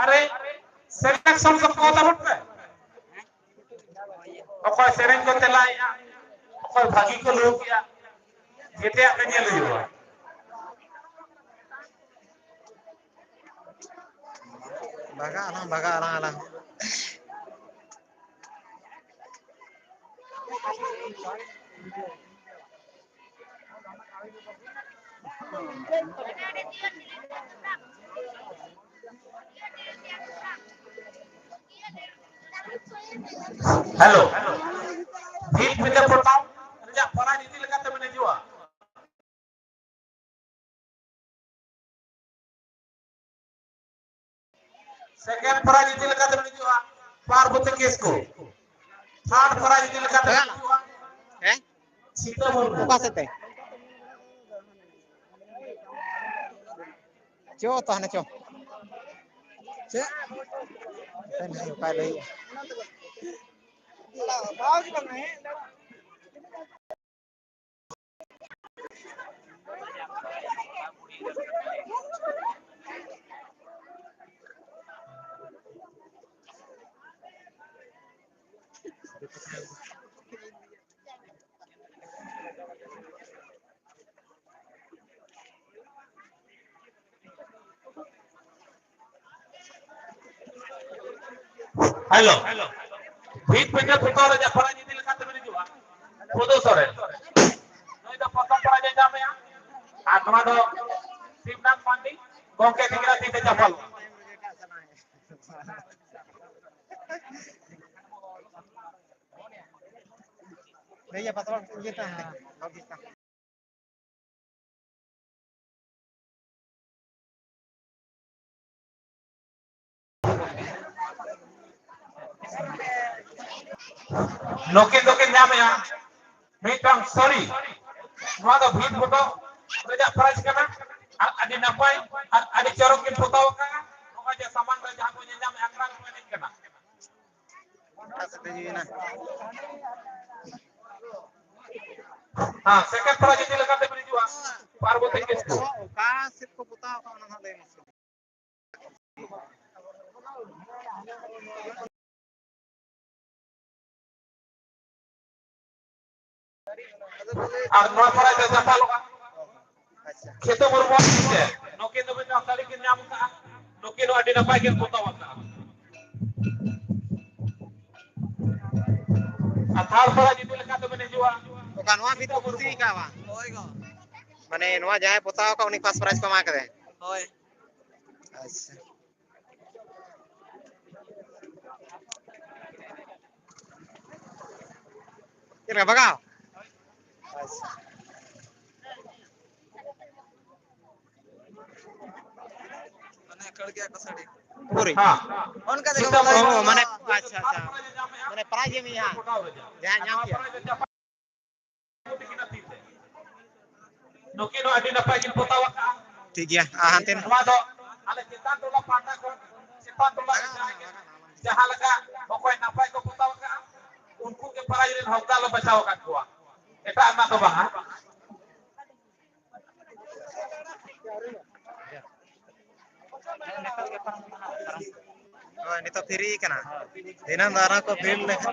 ᱟᱨᱮ, ᱥᱤᱞᱮᱠᱥᱚᱱ ᱠᱚ ᱠᱚ ᱛᱟᱵᱚᱱ ᱯᱮ᱾ ᱚᱠᱚᱭ ᱥᱮᱨᱮᱧ ᱠᱚ ᱛᱮᱞᱟᱭᱮᱜᱼᱟ, ᱚᱠᱚᱭ ᱵᱷᱟᱹᱜᱤ ᱠᱚ ᱞᱟᱹᱭ ᱠᱮᱜᱼᱟ, ᱡᱮᱛᱮᱭᱟᱜ ᱜᱮ ᱧᱮᱞ ᱦᱩᱭᱩᱜᱼᱟ᱾ ᱵᱟᱜᱟ ᱟᱞᱟᱝ, ᱵᱟᱜᱟ ᱟᱞᱟᱝ, ᱟᱞᱟᱝ᱾ ᱦᱮᱞᱳ, ᱵᱷᱤᱛ ᱵᱷᱤᱛᱟᱹ ᱯᱚᱛᱟᱣ ᱨᱮᱭᱟᱜ ᱯᱚᱨᱟ ᱡᱩᱫᱤ ᱞᱮᱠᱟᱛᱮ ᱢᱮᱱ ᱦᱤᱡᱩᱜᱼᱟ᱾ Second prize ᱤᱫᱤ ᱞᱮᱠᱟᱛᱮ ᱦᱤᱡᱩᱜᱼᱟ ᱯᱟᱨᱵᱚᱛᱤ ᱠᱤᱥᱠᱩ᱾ Third prize ᱤᱫᱤ ᱞᱮᱠᱟᱛᱮ ᱦᱤᱡᱩᱜᱼᱟ ᱦᱮᱸ? ᱥᱤᱛᱟᱹ ᱢᱩᱨᱢᱩ᱾ ᱚᱠᱟ ᱥᱮᱫ ᱛᱮ? ᱪᱚ ᱛᱟᱦᱞᱮ ᱪᱚ᱾ ᱪᱮᱫ? ᱚᱠᱟᱭ ᱞᱟᱹᱭᱮᱜᱼᱟ? Hello. ᱵᱷᱤᱛ ᱯᱤᱸᱰᱟᱹ ᱯᱚᱛᱟᱣ ᱨᱮ ᱡᱟᱯᱷᱟᱲᱟ ᱤᱫᱤ ᱞᱮᱠᱟᱛᱮ ᱵᱤᱱ ᱦᱤᱡᱩᱜᱼᱟ᱾ ᱯᱩᱫᱩ ᱥᱚᱨᱮᱱ᱾ ᱱᱩᱭ ᱫᱚ ᱯᱨᱚᱛᱷᱚᱢ prize ᱮ ᱧᱟᱢᱮᱜᱼᱟ᱾ ᱟᱨ ᱱᱚᱣᱟ ᱫᱚ ᱥᱤᱵᱱᱟᱛᱷ ᱢᱟᱱᱰᱤ ᱜᱚᱢᱠᱮ ᱛᱤᱠᱤᱱᱟᱜ ᱛᱤ ᱛᱮ ᱪᱟᱯᱟᱞᱚᱜᱼᱟ᱾ ᱞᱟᱹᱭᱟ ᱯᱟᱛᱲᱟ ᱤᱭᱟᱹ ᱛᱟᱦᱮᱸ, ᱞᱚᱜᱤ ᱛᱟᱦᱮᱸ᱾ ᱱᱩᱠᱤᱱ ᱫᱚᱠᱤᱱ ᱧᱟᱢᱮᱜᱼᱟ ᱢᱤᱫᱴᱟᱝ ᱥᱟᱹᱲᱤ᱾ ᱱᱚᱣᱟ ᱫᱚ ᱵᱷᱤᱛ ᱯᱚᱛᱟᱣ ᱨᱮᱭᱟᱜ prize ᱠᱟᱱᱟ᱾ ᱟᱨ ᱟᱹᱰᱤ ᱱᱟᱯᱟᱭ ᱟᱨ ᱟᱹᱰᱤ ᱪᱚᱨᱚᱠ ᱠᱤᱱ ᱯᱚᱛᱟᱣ ᱟᱠᱟᱫᱼᱟ᱾ ᱱᱚᱜᱼᱚᱭ ᱡᱮ ᱥᱟᱢᱟᱝ ᱨᱮ ᱡᱟᱦᱟᱸ ᱵᱚᱱ ᱧᱮᱞ ᱧᱟᱢᱮᱫᱼᱟ, ᱠᱨᱟᱝ ᱠᱚ ᱮᱱᱮᱡ ᱠᱟᱱᱟ᱾ ᱚᱠᱟ ᱥᱮᱫ ᱛᱮ ᱦᱩᱭᱮᱱᱟ? ᱦᱮᱸ, second prize ᱤᱫᱤ ᱞᱮᱠᱟᱛᱮ ᱵᱤᱱ ᱦᱤᱡᱩᱜᱼᱟ, ᱯᱟᱨᱵᱚᱛᱤ ᱠᱤᱥᱠᱩ᱾ ᱚᱠᱟ ᱥᱮᱫ ᱠᱚ ᱯᱚᱛᱟᱣ ᱟᱠᱟᱫ, ᱚᱱᱟ ᱦᱟᱸᱜ ᱞᱟᱹᱭ ᱢᱮᱥᱮ᱾ ᱟᱨ ᱱᱚᱣᱟ ᱯᱚᱨᱮ ᱛᱮ ᱪᱟᱯᱟᱞᱚᱜᱼᱟ᱾ ᱟᱪᱪᱷᱟ᱾ ᱠᱷᱮᱛᱚ ᱢᱩᱨᱢᱩ ᱟᱜ ᱛᱤ ᱛᱮ᱾ ᱱᱩᱠᱤᱱ ᱫᱚ ᱢᱤᱫᱴᱟᱝ ᱥᱟᱹᱲᱤ ᱠᱤᱱ ᱧᱟᱢ ᱠᱟᱜᱼᱟ᱾ ᱱᱩᱠᱤᱱ ᱦᱚᱸ ᱟᱹᱰᱤ ᱱᱟᱯᱟᱭ ᱠᱤᱱ ᱯᱚᱛᱟᱣ ᱟᱠᱟᱜᱼᱟ᱾ ᱟᱨ third prize ᱤᱫᱤ ᱞᱮᱠᱟ ᱛᱮᱵᱮᱱ ᱦᱤᱡᱩᱜᱼᱟ᱾ ᱚᱠᱟ ᱱᱚᱣᱟ ᱵᱷᱤᱛ ᱠᱚ ᱠᱩᱥᱤ ᱟᱠᱟᱫᱼᱟ ᱵᱟᱝ? ᱦᱳᱭ ᱜᱚ᱾ ᱢᱟᱱᱮ ᱱᱚᱣᱟ ᱡᱟᱦᱟᱸᱭ ᱯᱚᱛᱟᱣ ᱟᱠᱟᱫ ᱩᱱᱤ first prize ᱠᱚ ᱮᱢᱟ ᱠᱟᱫᱮ? ᱦᱳᱭ᱾ ᱟᱪᱪᱷᱟ᱾ ᱪᱮᱫ ᱞᱮᱠᱟ ᱵᱟᱜᱟᱣ? ᱟᱪᱪᱷᱟ᱾ ᱢᱟᱱᱮ ᱠᱷᱟᱹᱲ ᱜᱮᱭᱟ ᱠᱚ ᱥᱟᱹᱲᱤ᱾ ᱯᱩᱨᱤ᱾ ᱦᱮᱸ᱾ ᱚᱱᱠᱟ ᱛᱮᱜᱮ ᱥᱤᱛᱟᱹᱢ ᱵᱚᱞᱮ ᱨᱚᱦᱚᱭ ᱚ, ᱢᱟᱱᱮ, ᱟᱪᱪᱷᱟ, ᱟᱪᱪᱷᱟ᱾ ᱢᱟᱱᱮ prize ᱮᱢ ᱤᱭᱟᱹ ᱦᱟᱸᱜ᱾ ᱡᱟᱦᱟᱸᱭ ᱧᱟᱢ ᱠᱮᱜᱼᱟ᱾ ᱱᱩᱠᱤᱱ ᱦᱚᱸ ᱟᱹᱰᱤ ᱱᱟᱯᱟᱭ ᱠᱤᱱ ᱯᱚᱛᱟᱣ ᱟᱠᱟᱫᱼᱟ᱾ ᱴᱷᱤᱠ ᱜᱮᱭᱟ, ᱟᱨ ᱦᱟᱱᱛᱮ ᱱᱚᱣᱟ ᱫᱚ ᱟᱞᱮ ᱪᱮᱛᱟᱱ ᱴᱚᱞᱟ ᱯᱟᱦᱴᱟ ᱠᱷᱚᱱ, ᱪᱮᱛᱟᱱ ᱴᱚᱞᱟ ᱨᱮ ᱡᱟᱦᱟᱸᱭ ᱜᱮ ᱡᱟᱦᱟᱸ ᱞᱮᱠᱟ ᱚᱠᱚᱭ ᱱᱟᱯᱟᱭ ᱠᱚ ᱯᱚᱛᱟᱣ ᱟᱠᱟᱫᱼᱟ, ᱩᱱᱠᱩ ᱜᱮ prize ᱨᱮᱱ ᱦᱚᱠᱫᱟᱨ ᱞᱮ ᱵᱟᱪᱷᱟᱣ ᱟᱠᱟᱫ ᱠᱚᱣᱟ, ᱮᱴᱟᱜ ᱨᱮᱱᱟᱜ ᱫᱚ ᱵᱟᱝᱟ᱾ ᱦᱳᱭ, ᱱᱤᱛᱚᱜ free ᱠᱟᱱᱟ, ᱮᱱᱟᱝ ᱫᱚ ᱟᱨᱦᱚᱸ ᱠᱚ ᱵᱷᱤᱲ ᱞᱮᱱᱟ᱾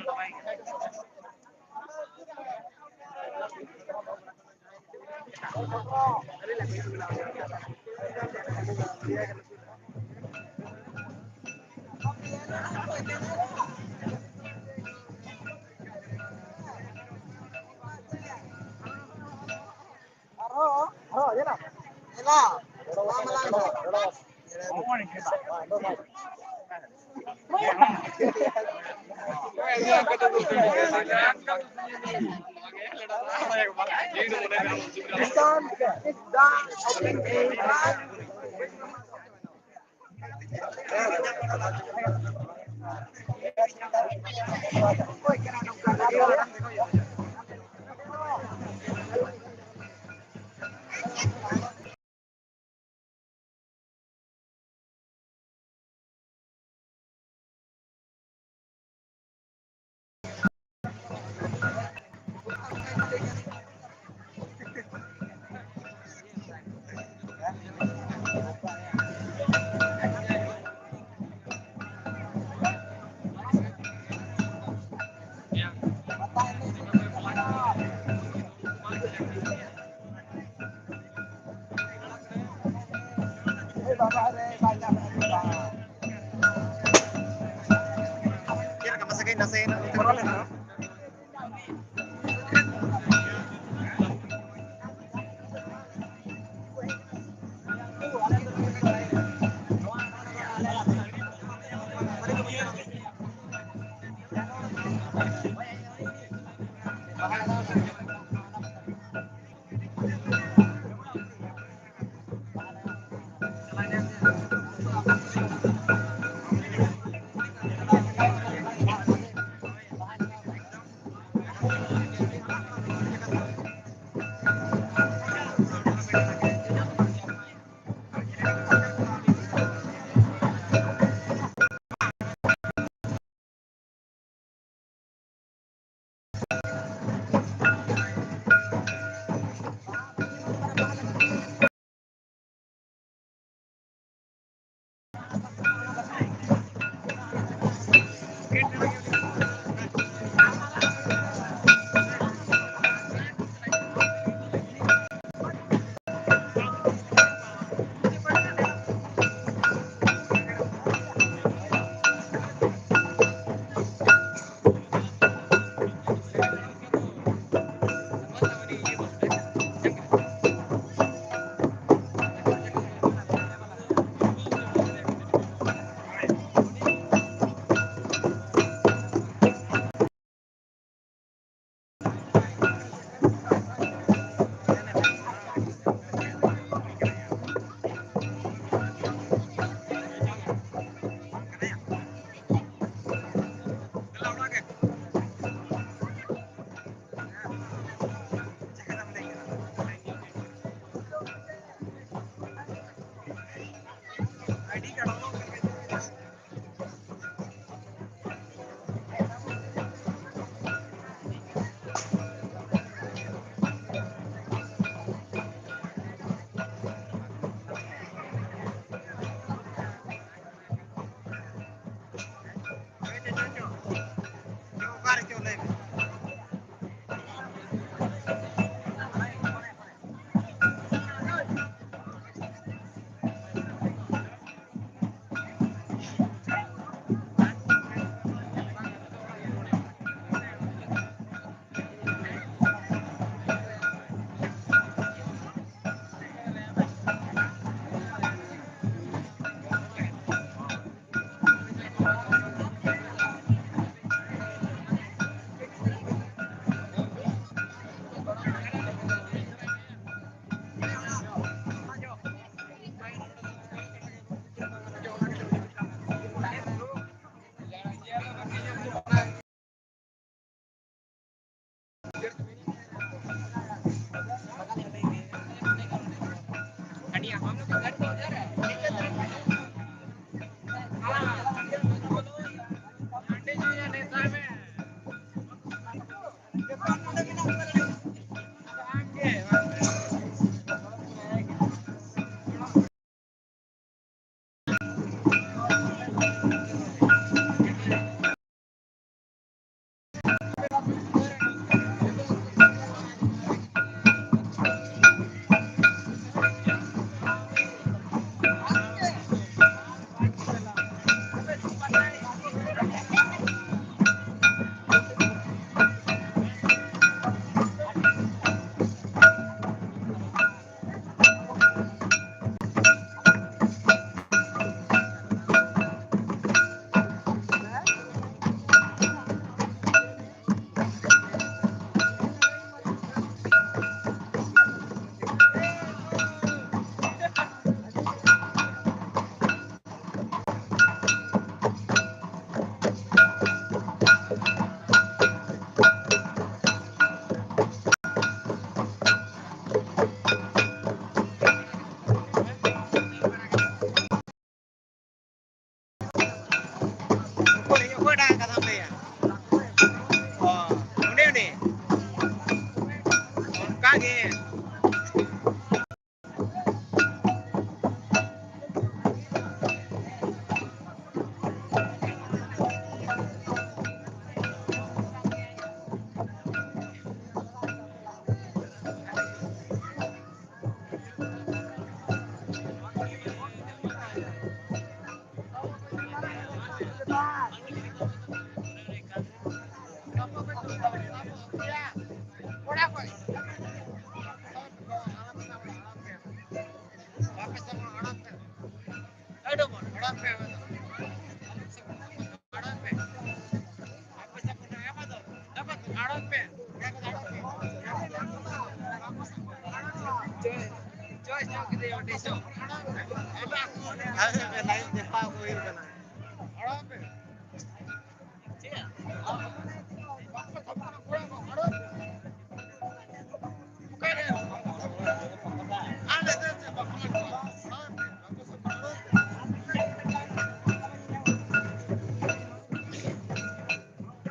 ᱪᱮᱫ ᱞᱮᱠᱟ ᱢᱟᱥᱮ ᱠᱟᱹᱡ ᱱᱟᱥᱮ ᱱᱟᱜ ᱚᱱᱛᱮ ᱨᱚᱲ ᱞᱮᱱ ᱫᱚ?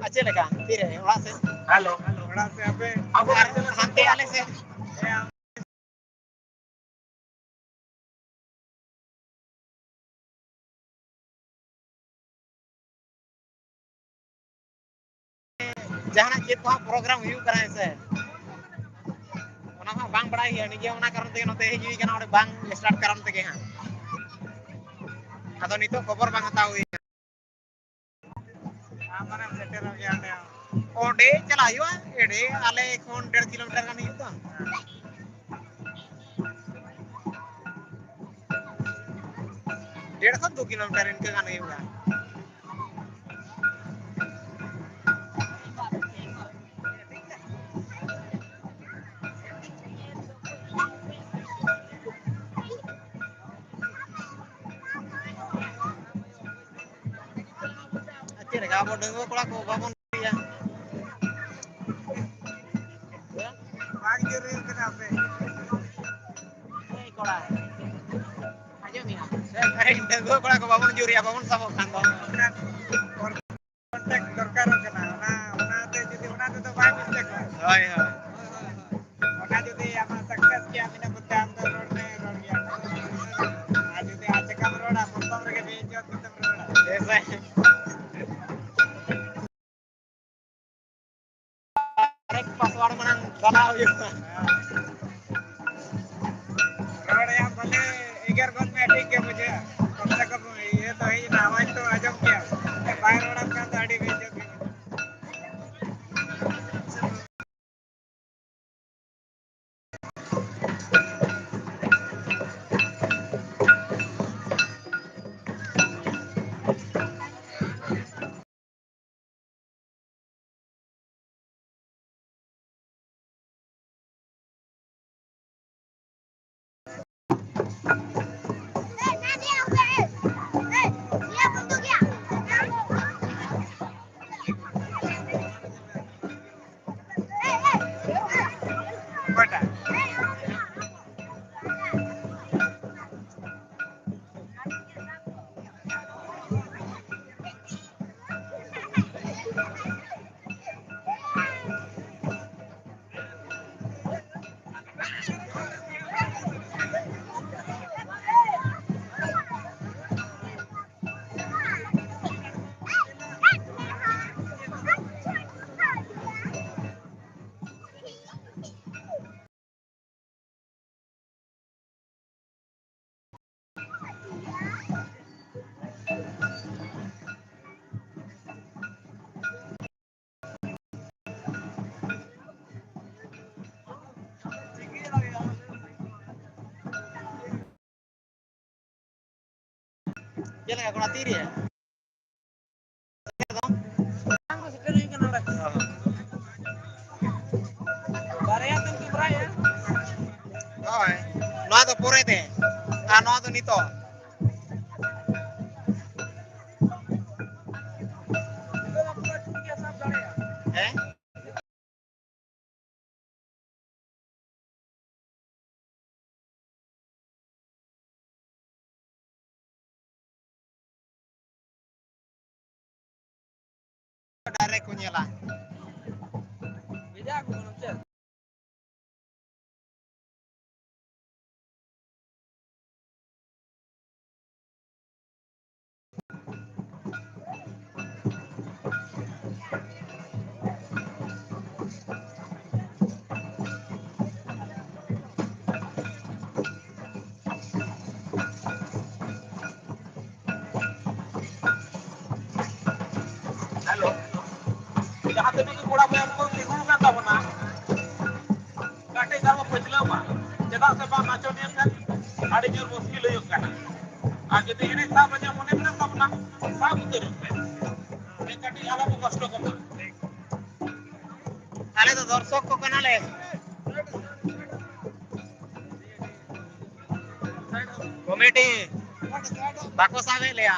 ᱟᱨ ᱪᱮᱫ ᱞᱮᱠᱟ? ᱛᱤᱨᱮ? ᱚᱲᱟᱜ ᱥᱮᱫ? ᱦᱮᱞᱳ᱾ ᱚᱲᱟᱜ ᱥᱮᱫ ᱟᱯᱮ? ᱟᱵᱚ ᱟᱨ ᱦᱟᱱᱛᱮ ᱟᱞᱮ ᱥᱮᱫ᱾ ᱡᱟᱦᱟᱱᱟᱜ ᱪᱮᱫ ᱠᱚ ᱦᱟᱸᱜ ᱯᱨᱳᱜᱨᱟᱢ ᱦᱩᱭᱩᱜ ᱠᱟᱱᱟ, ᱦᱮᱸ ᱥᱮ? ᱚᱱᱟ ᱦᱚᱸ ᱵᱟᱝ ᱵᱟᱲᱟᱭ ᱦᱩᱭᱩᱜᱼᱟ᱾ ᱱᱤᱡᱮ ᱚᱱᱟ ᱠᱟᱨᱚᱱ ᱛᱮᱜᱮ ᱱᱚᱛᱮ ᱦᱮᱡ ᱦᱩᱭ ᱠᱟᱱᱟ, ᱚᱸᱰᱮ ᱵᱟᱝ ᱥᱴᱟᱨᱴ ᱠᱟᱨᱚᱱ ᱛᱮᱜᱮ ᱦᱟᱸᱜ᱾ ᱟᱫᱚ ᱱᱤᱛᱚᱜ ᱠᱷᱚᱵᱚᱨ ᱵᱟᱝ ᱦᱟᱛᱟᱣ ᱦᱩᱭ ᱠᱟᱱᱟ᱾ ᱟᱢ ᱢᱟᱱᱮᱢ ᱥᱮᱴᱮᱨᱚᱜ ᱜᱮᱭᱟ ᱚᱸᱰᱮ ᱦᱚᱸ? ᱚᱸᱰᱮ ᱪᱟᱞᱟᱜ ᱦᱩᱭᱩᱜᱼᱟ, ᱮᱰᱮ ᱟᱞᱮ ᱠᱷᱚᱱ ᱰᱮᱲ ᱠᱤᱞᱳᱢᱤᱴᱟᱨ ᱜᱟᱱ ᱦᱩᱭᱩᱜᱼᱟ᱾ ᱰᱮᱲᱥᱚ ᱫᱩ ᱠᱤᱞᱳᱢᱤᱴᱟᱨ ᱤᱱᱠᱟᱹ ᱜᱟᱱ ᱦᱩᱭᱩᱜᱼᱟ᱾ ᱪᱮᱫ ᱞᱮᱠᱟ ᱟᱵᱚ ᱰᱟᱺᱜᱩᱣᱟᱹ ᱠᱚᱲᱟ ᱠᱚ ᱵᱟᱵᱚᱱ ᱤᱭᱟᱹᱭᱟ? ᱵᱟᱝ ᱡᱩᱨᱤ ᱠᱟᱱᱟ ᱯᱮ᱾ ᱮᱭ ᱠᱚᱲᱟ, ᱟᱸᱡᱚᱢ ᱢᱮᱭᱟ? ᱰᱟᱺᱜᱩᱣᱟᱹ ᱠᱚᱲᱟ ᱠᱚ ᱵᱟᱵᱚᱱ ᱡᱩᱨᱤᱭᱟ, ᱵᱟᱵᱚᱱ ᱥᱟᱵᱚᱜ ᱠᱷᱟᱱ ᱫᱚ᱾ ᱠᱚᱱᱴᱟᱠᱴ ᱫᱚᱨᱠᱟᱨᱚᱜ ᱠᱟᱱᱟ, ᱚᱱᱟ, ᱚᱱᱟᱛᱮ ᱡᱩᱫᱤ ᱚᱱᱟ ᱛᱮᱫᱚ ᱵᱟᱭ ᱢᱤᱥᱴᱮᱠᱚᱜᱼᱟ᱾ ᱦᱳᱭ, ᱦᱳᱭ᱾ ᱚᱱᱟ ᱡᱩᱫᱤ ᱟᱢᱟᱜ ᱥᱟᱠᱥᱮᱥ ᱜᱮᱭᱟ, ᱤᱱᱟᱹ ᱯᱚᱨᱮ ᱟᱢ ᱫᱚ ᱨᱚᱲ ᱢᱮ, ᱨᱚᱲ ᱜᱮᱭᱟ᱾ ᱟᱨ ᱡᱩᱫᱤ ᱟᱡ ᱞᱮᱠᱟᱢ ᱨᱚᱲᱟ, ᱯᱨᱚᱛᱷᱚᱢ ᱨᱮᱜᱮ ᱵᱮᱤᱡᱽᱡᱚᱛ ᱠᱟᱛᱮᱢ ᱨᱚᱲᱟ᱾ ᱦᱮᱸ ᱥᱮ? ᱰᱟᱭᱨᱮᱠᱴ ᱯᱟᱥᱣᱟᱨᱰ ᱢᱟᱲᱟᱝ ᱵᱮᱱᱟᱣ ᱦᱩᱭᱩᱜᱼᱟ᱾ ᱨᱚᱲ ᱭᱟᱢ ᱵᱚᱞᱮ ᱮᱜᱮᱨ ᱜᱚᱫ ᱢᱮᱭᱟ, ᱴᱷᱤᱠ ᱜᱮ ᱵᱩᱡᱷᱟᱹᱜᱼᱟ᱾ ᱠᱚᱢ ᱥᱮ ᱠᱚᱢ ᱤᱭᱟᱹ ᱫᱚ ᱦᱩᱭ ᱮᱱᱟ, ᱟᱣᱟᱡᱽ ᱛᱚ ᱟᱸᱡᱚᱢ ᱜᱮᱭᱟ᱾ ᱵᱟᱭ ᱨᱚᱲᱟᱢ ᱠᱷᱟᱱ ᱫᱚ ᱟᱹᱰᱤ ᱵᱮᱤᱡᱽᱡᱚᱛ ᱜᱮ ᱵᱩᱡᱷᱟᱹᱜᱼᱟ᱾ ᱪᱮᱫ ᱞᱮᱠᱟ ᱠᱚᱲᱟ ᱛᱤᱨᱮ? ᱵᱟᱝ ᱠᱚ ᱥᱮᱴᱮᱨ ᱦᱩᱭ ᱠᱟᱱᱟ ᱱᱚᱰᱮ᱾ ᱚ᱾ ᱵᱟᱨᱭᱟ ᱛᱮᱢ ᱠᱮᱢᱨᱟᱭᱮᱫᱼᱟ? ᱦᱳᱭ, ᱱᱚᱣᱟ ᱫᱚ ᱯᱚᱨᱮᱛᱮ, ᱟᱨ ᱱᱚᱣᱟ ᱫᱚ ᱱᱤᱛᱚᱜ᱾ ᱱᱤᱛᱚᱜ ᱢᱟ ᱯᱩᱨᱟᱹ ᱴᱷᱤᱠ ᱜᱮᱭᱟ, ᱥᱟᱵ ᱫᱟᱲᱮᱭᱟᱜᱼᱟ᱾ ᱦᱮᱸ? ᱰᱟᱭᱨᱮᱠᱴ ᱠᱚ ᱧᱮᱞᱟ᱾ ᱵᱷᱮᱡᱟ ᱟᱠᱚ ᱠᱟᱱᱟ ᱪᱮᱫ? ᱦᱮᱞᱳ, ᱡᱟᱦᱟᱸ ᱛᱤᱱᱟᱹᱜ ᱜᱮ ᱠᱚᱲᱟ ᱵᱚᱭᱦᱟ ᱠᱚ ᱛᱤᱸᱜᱩ ᱟᱠᱟᱱ ᱛᱟᱵᱚᱱᱟ, ᱠᱟᱹᱴᱤᱡ ᱜᱟᱱ ᱵᱚ ᱯᱟᱹᱪᱷᱞᱟᱹᱣ ᱢᱟ, ᱪᱮᱫᱟᱜ ᱥᱮ ᱵᱟᱝ ᱱᱟᱪᱚᱱᱤᱭᱟᱹ ᱴᱷᱮᱱ ᱟᱹᱰᱤ ᱡᱳᱨ ᱢᱩᱥᱠᱤᱞ ᱦᱩᱭᱩᱜ ᱠᱟᱱᱟ᱾ ᱟᱨ ᱡᱩᱫᱤ ᱮᱱᱮᱡ ᱥᱟᱵ ᱨᱮᱭᱟᱜ ᱢᱚᱱᱮ ᱢᱮᱱᱟᱜ ᱛᱟᱵᱚᱱᱟ, ᱥᱟᱵ ᱩᱛᱟᱹᱨᱚᱜ ᱯᱮ, ᱠᱟᱹᱴᱤᱡ ᱟᱞᱚ ᱵᱚ ᱠᱚᱥᱴᱚ ᱠᱚᱢᱟ᱾ ᱟᱞᱮ ᱫᱚ ᱫᱚᱨᱥᱚᱠ ᱠᱚ ᱠᱟᱱᱟᱞᱮ᱾ ᱠᱚᱢᱤᱴᱤ ᱵᱟᱠᱚ ᱥᱟᱵᱮᱫ ᱞᱮᱭᱟ᱾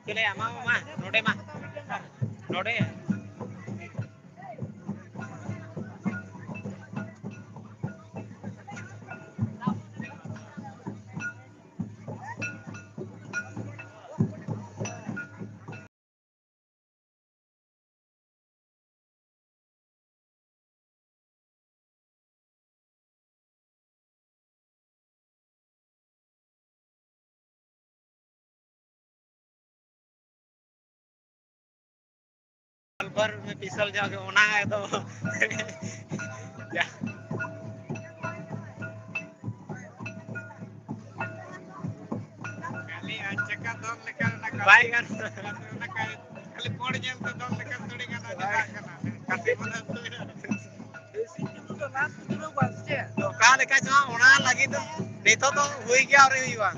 ᱪᱮᱫ ᱞᱮ ᱮᱢᱟᱢᱟ ᱢᱟ? ᱱᱚᱰᱮ ᱢᱟ᱾ ᱱᱚᱰᱮ᱾ ᱟᱞᱵᱟᱨ ᱢᱮ ᱯᱤᱥᱟᱞ ᱡᱟᱜᱮ ᱚᱱᱟ ᱫᱚ᱾ ᱡᱟ᱾ ᱵᱟᱭ ᱜᱟᱱᱚᱜᱼᱟ᱾ ᱚᱱᱟ ᱠᱷᱟᱹᱞᱤ ᱠᱚᱲ ᱧᱮᱞ ᱛᱮ ᱫᱚᱱ ᱞᱮᱠᱷᱟᱱ ᱛᱷᱚᱲᱤ ᱜᱟᱱ ᱪᱟᱞᱟᱜ ᱠᱟᱱᱟ᱾ ᱠᱟᱹᱴᱤᱡ ᱢᱟᱱᱮ ᱛᱚ ᱵᱮᱥᱤ ᱧᱩᱛᱩᱢ ᱫᱚ ᱞᱟᱥᱴ ᱫᱷᱟᱹᱵᱤᱡ ᱵᱟᱝ ᱥᱮ ᱪᱮᱫ? ᱚᱠᱟ ᱞᱮᱠᱟ ᱪᱚ ᱚᱱᱟ ᱞᱟᱹᱜᱤᱫ ᱫᱚ ᱱᱤᱛᱚᱜ ᱫᱚ ᱦᱩᱭ ᱜᱮ ᱟᱹᱣᱨᱤ ᱦᱩᱭᱩᱜᱼᱟ᱾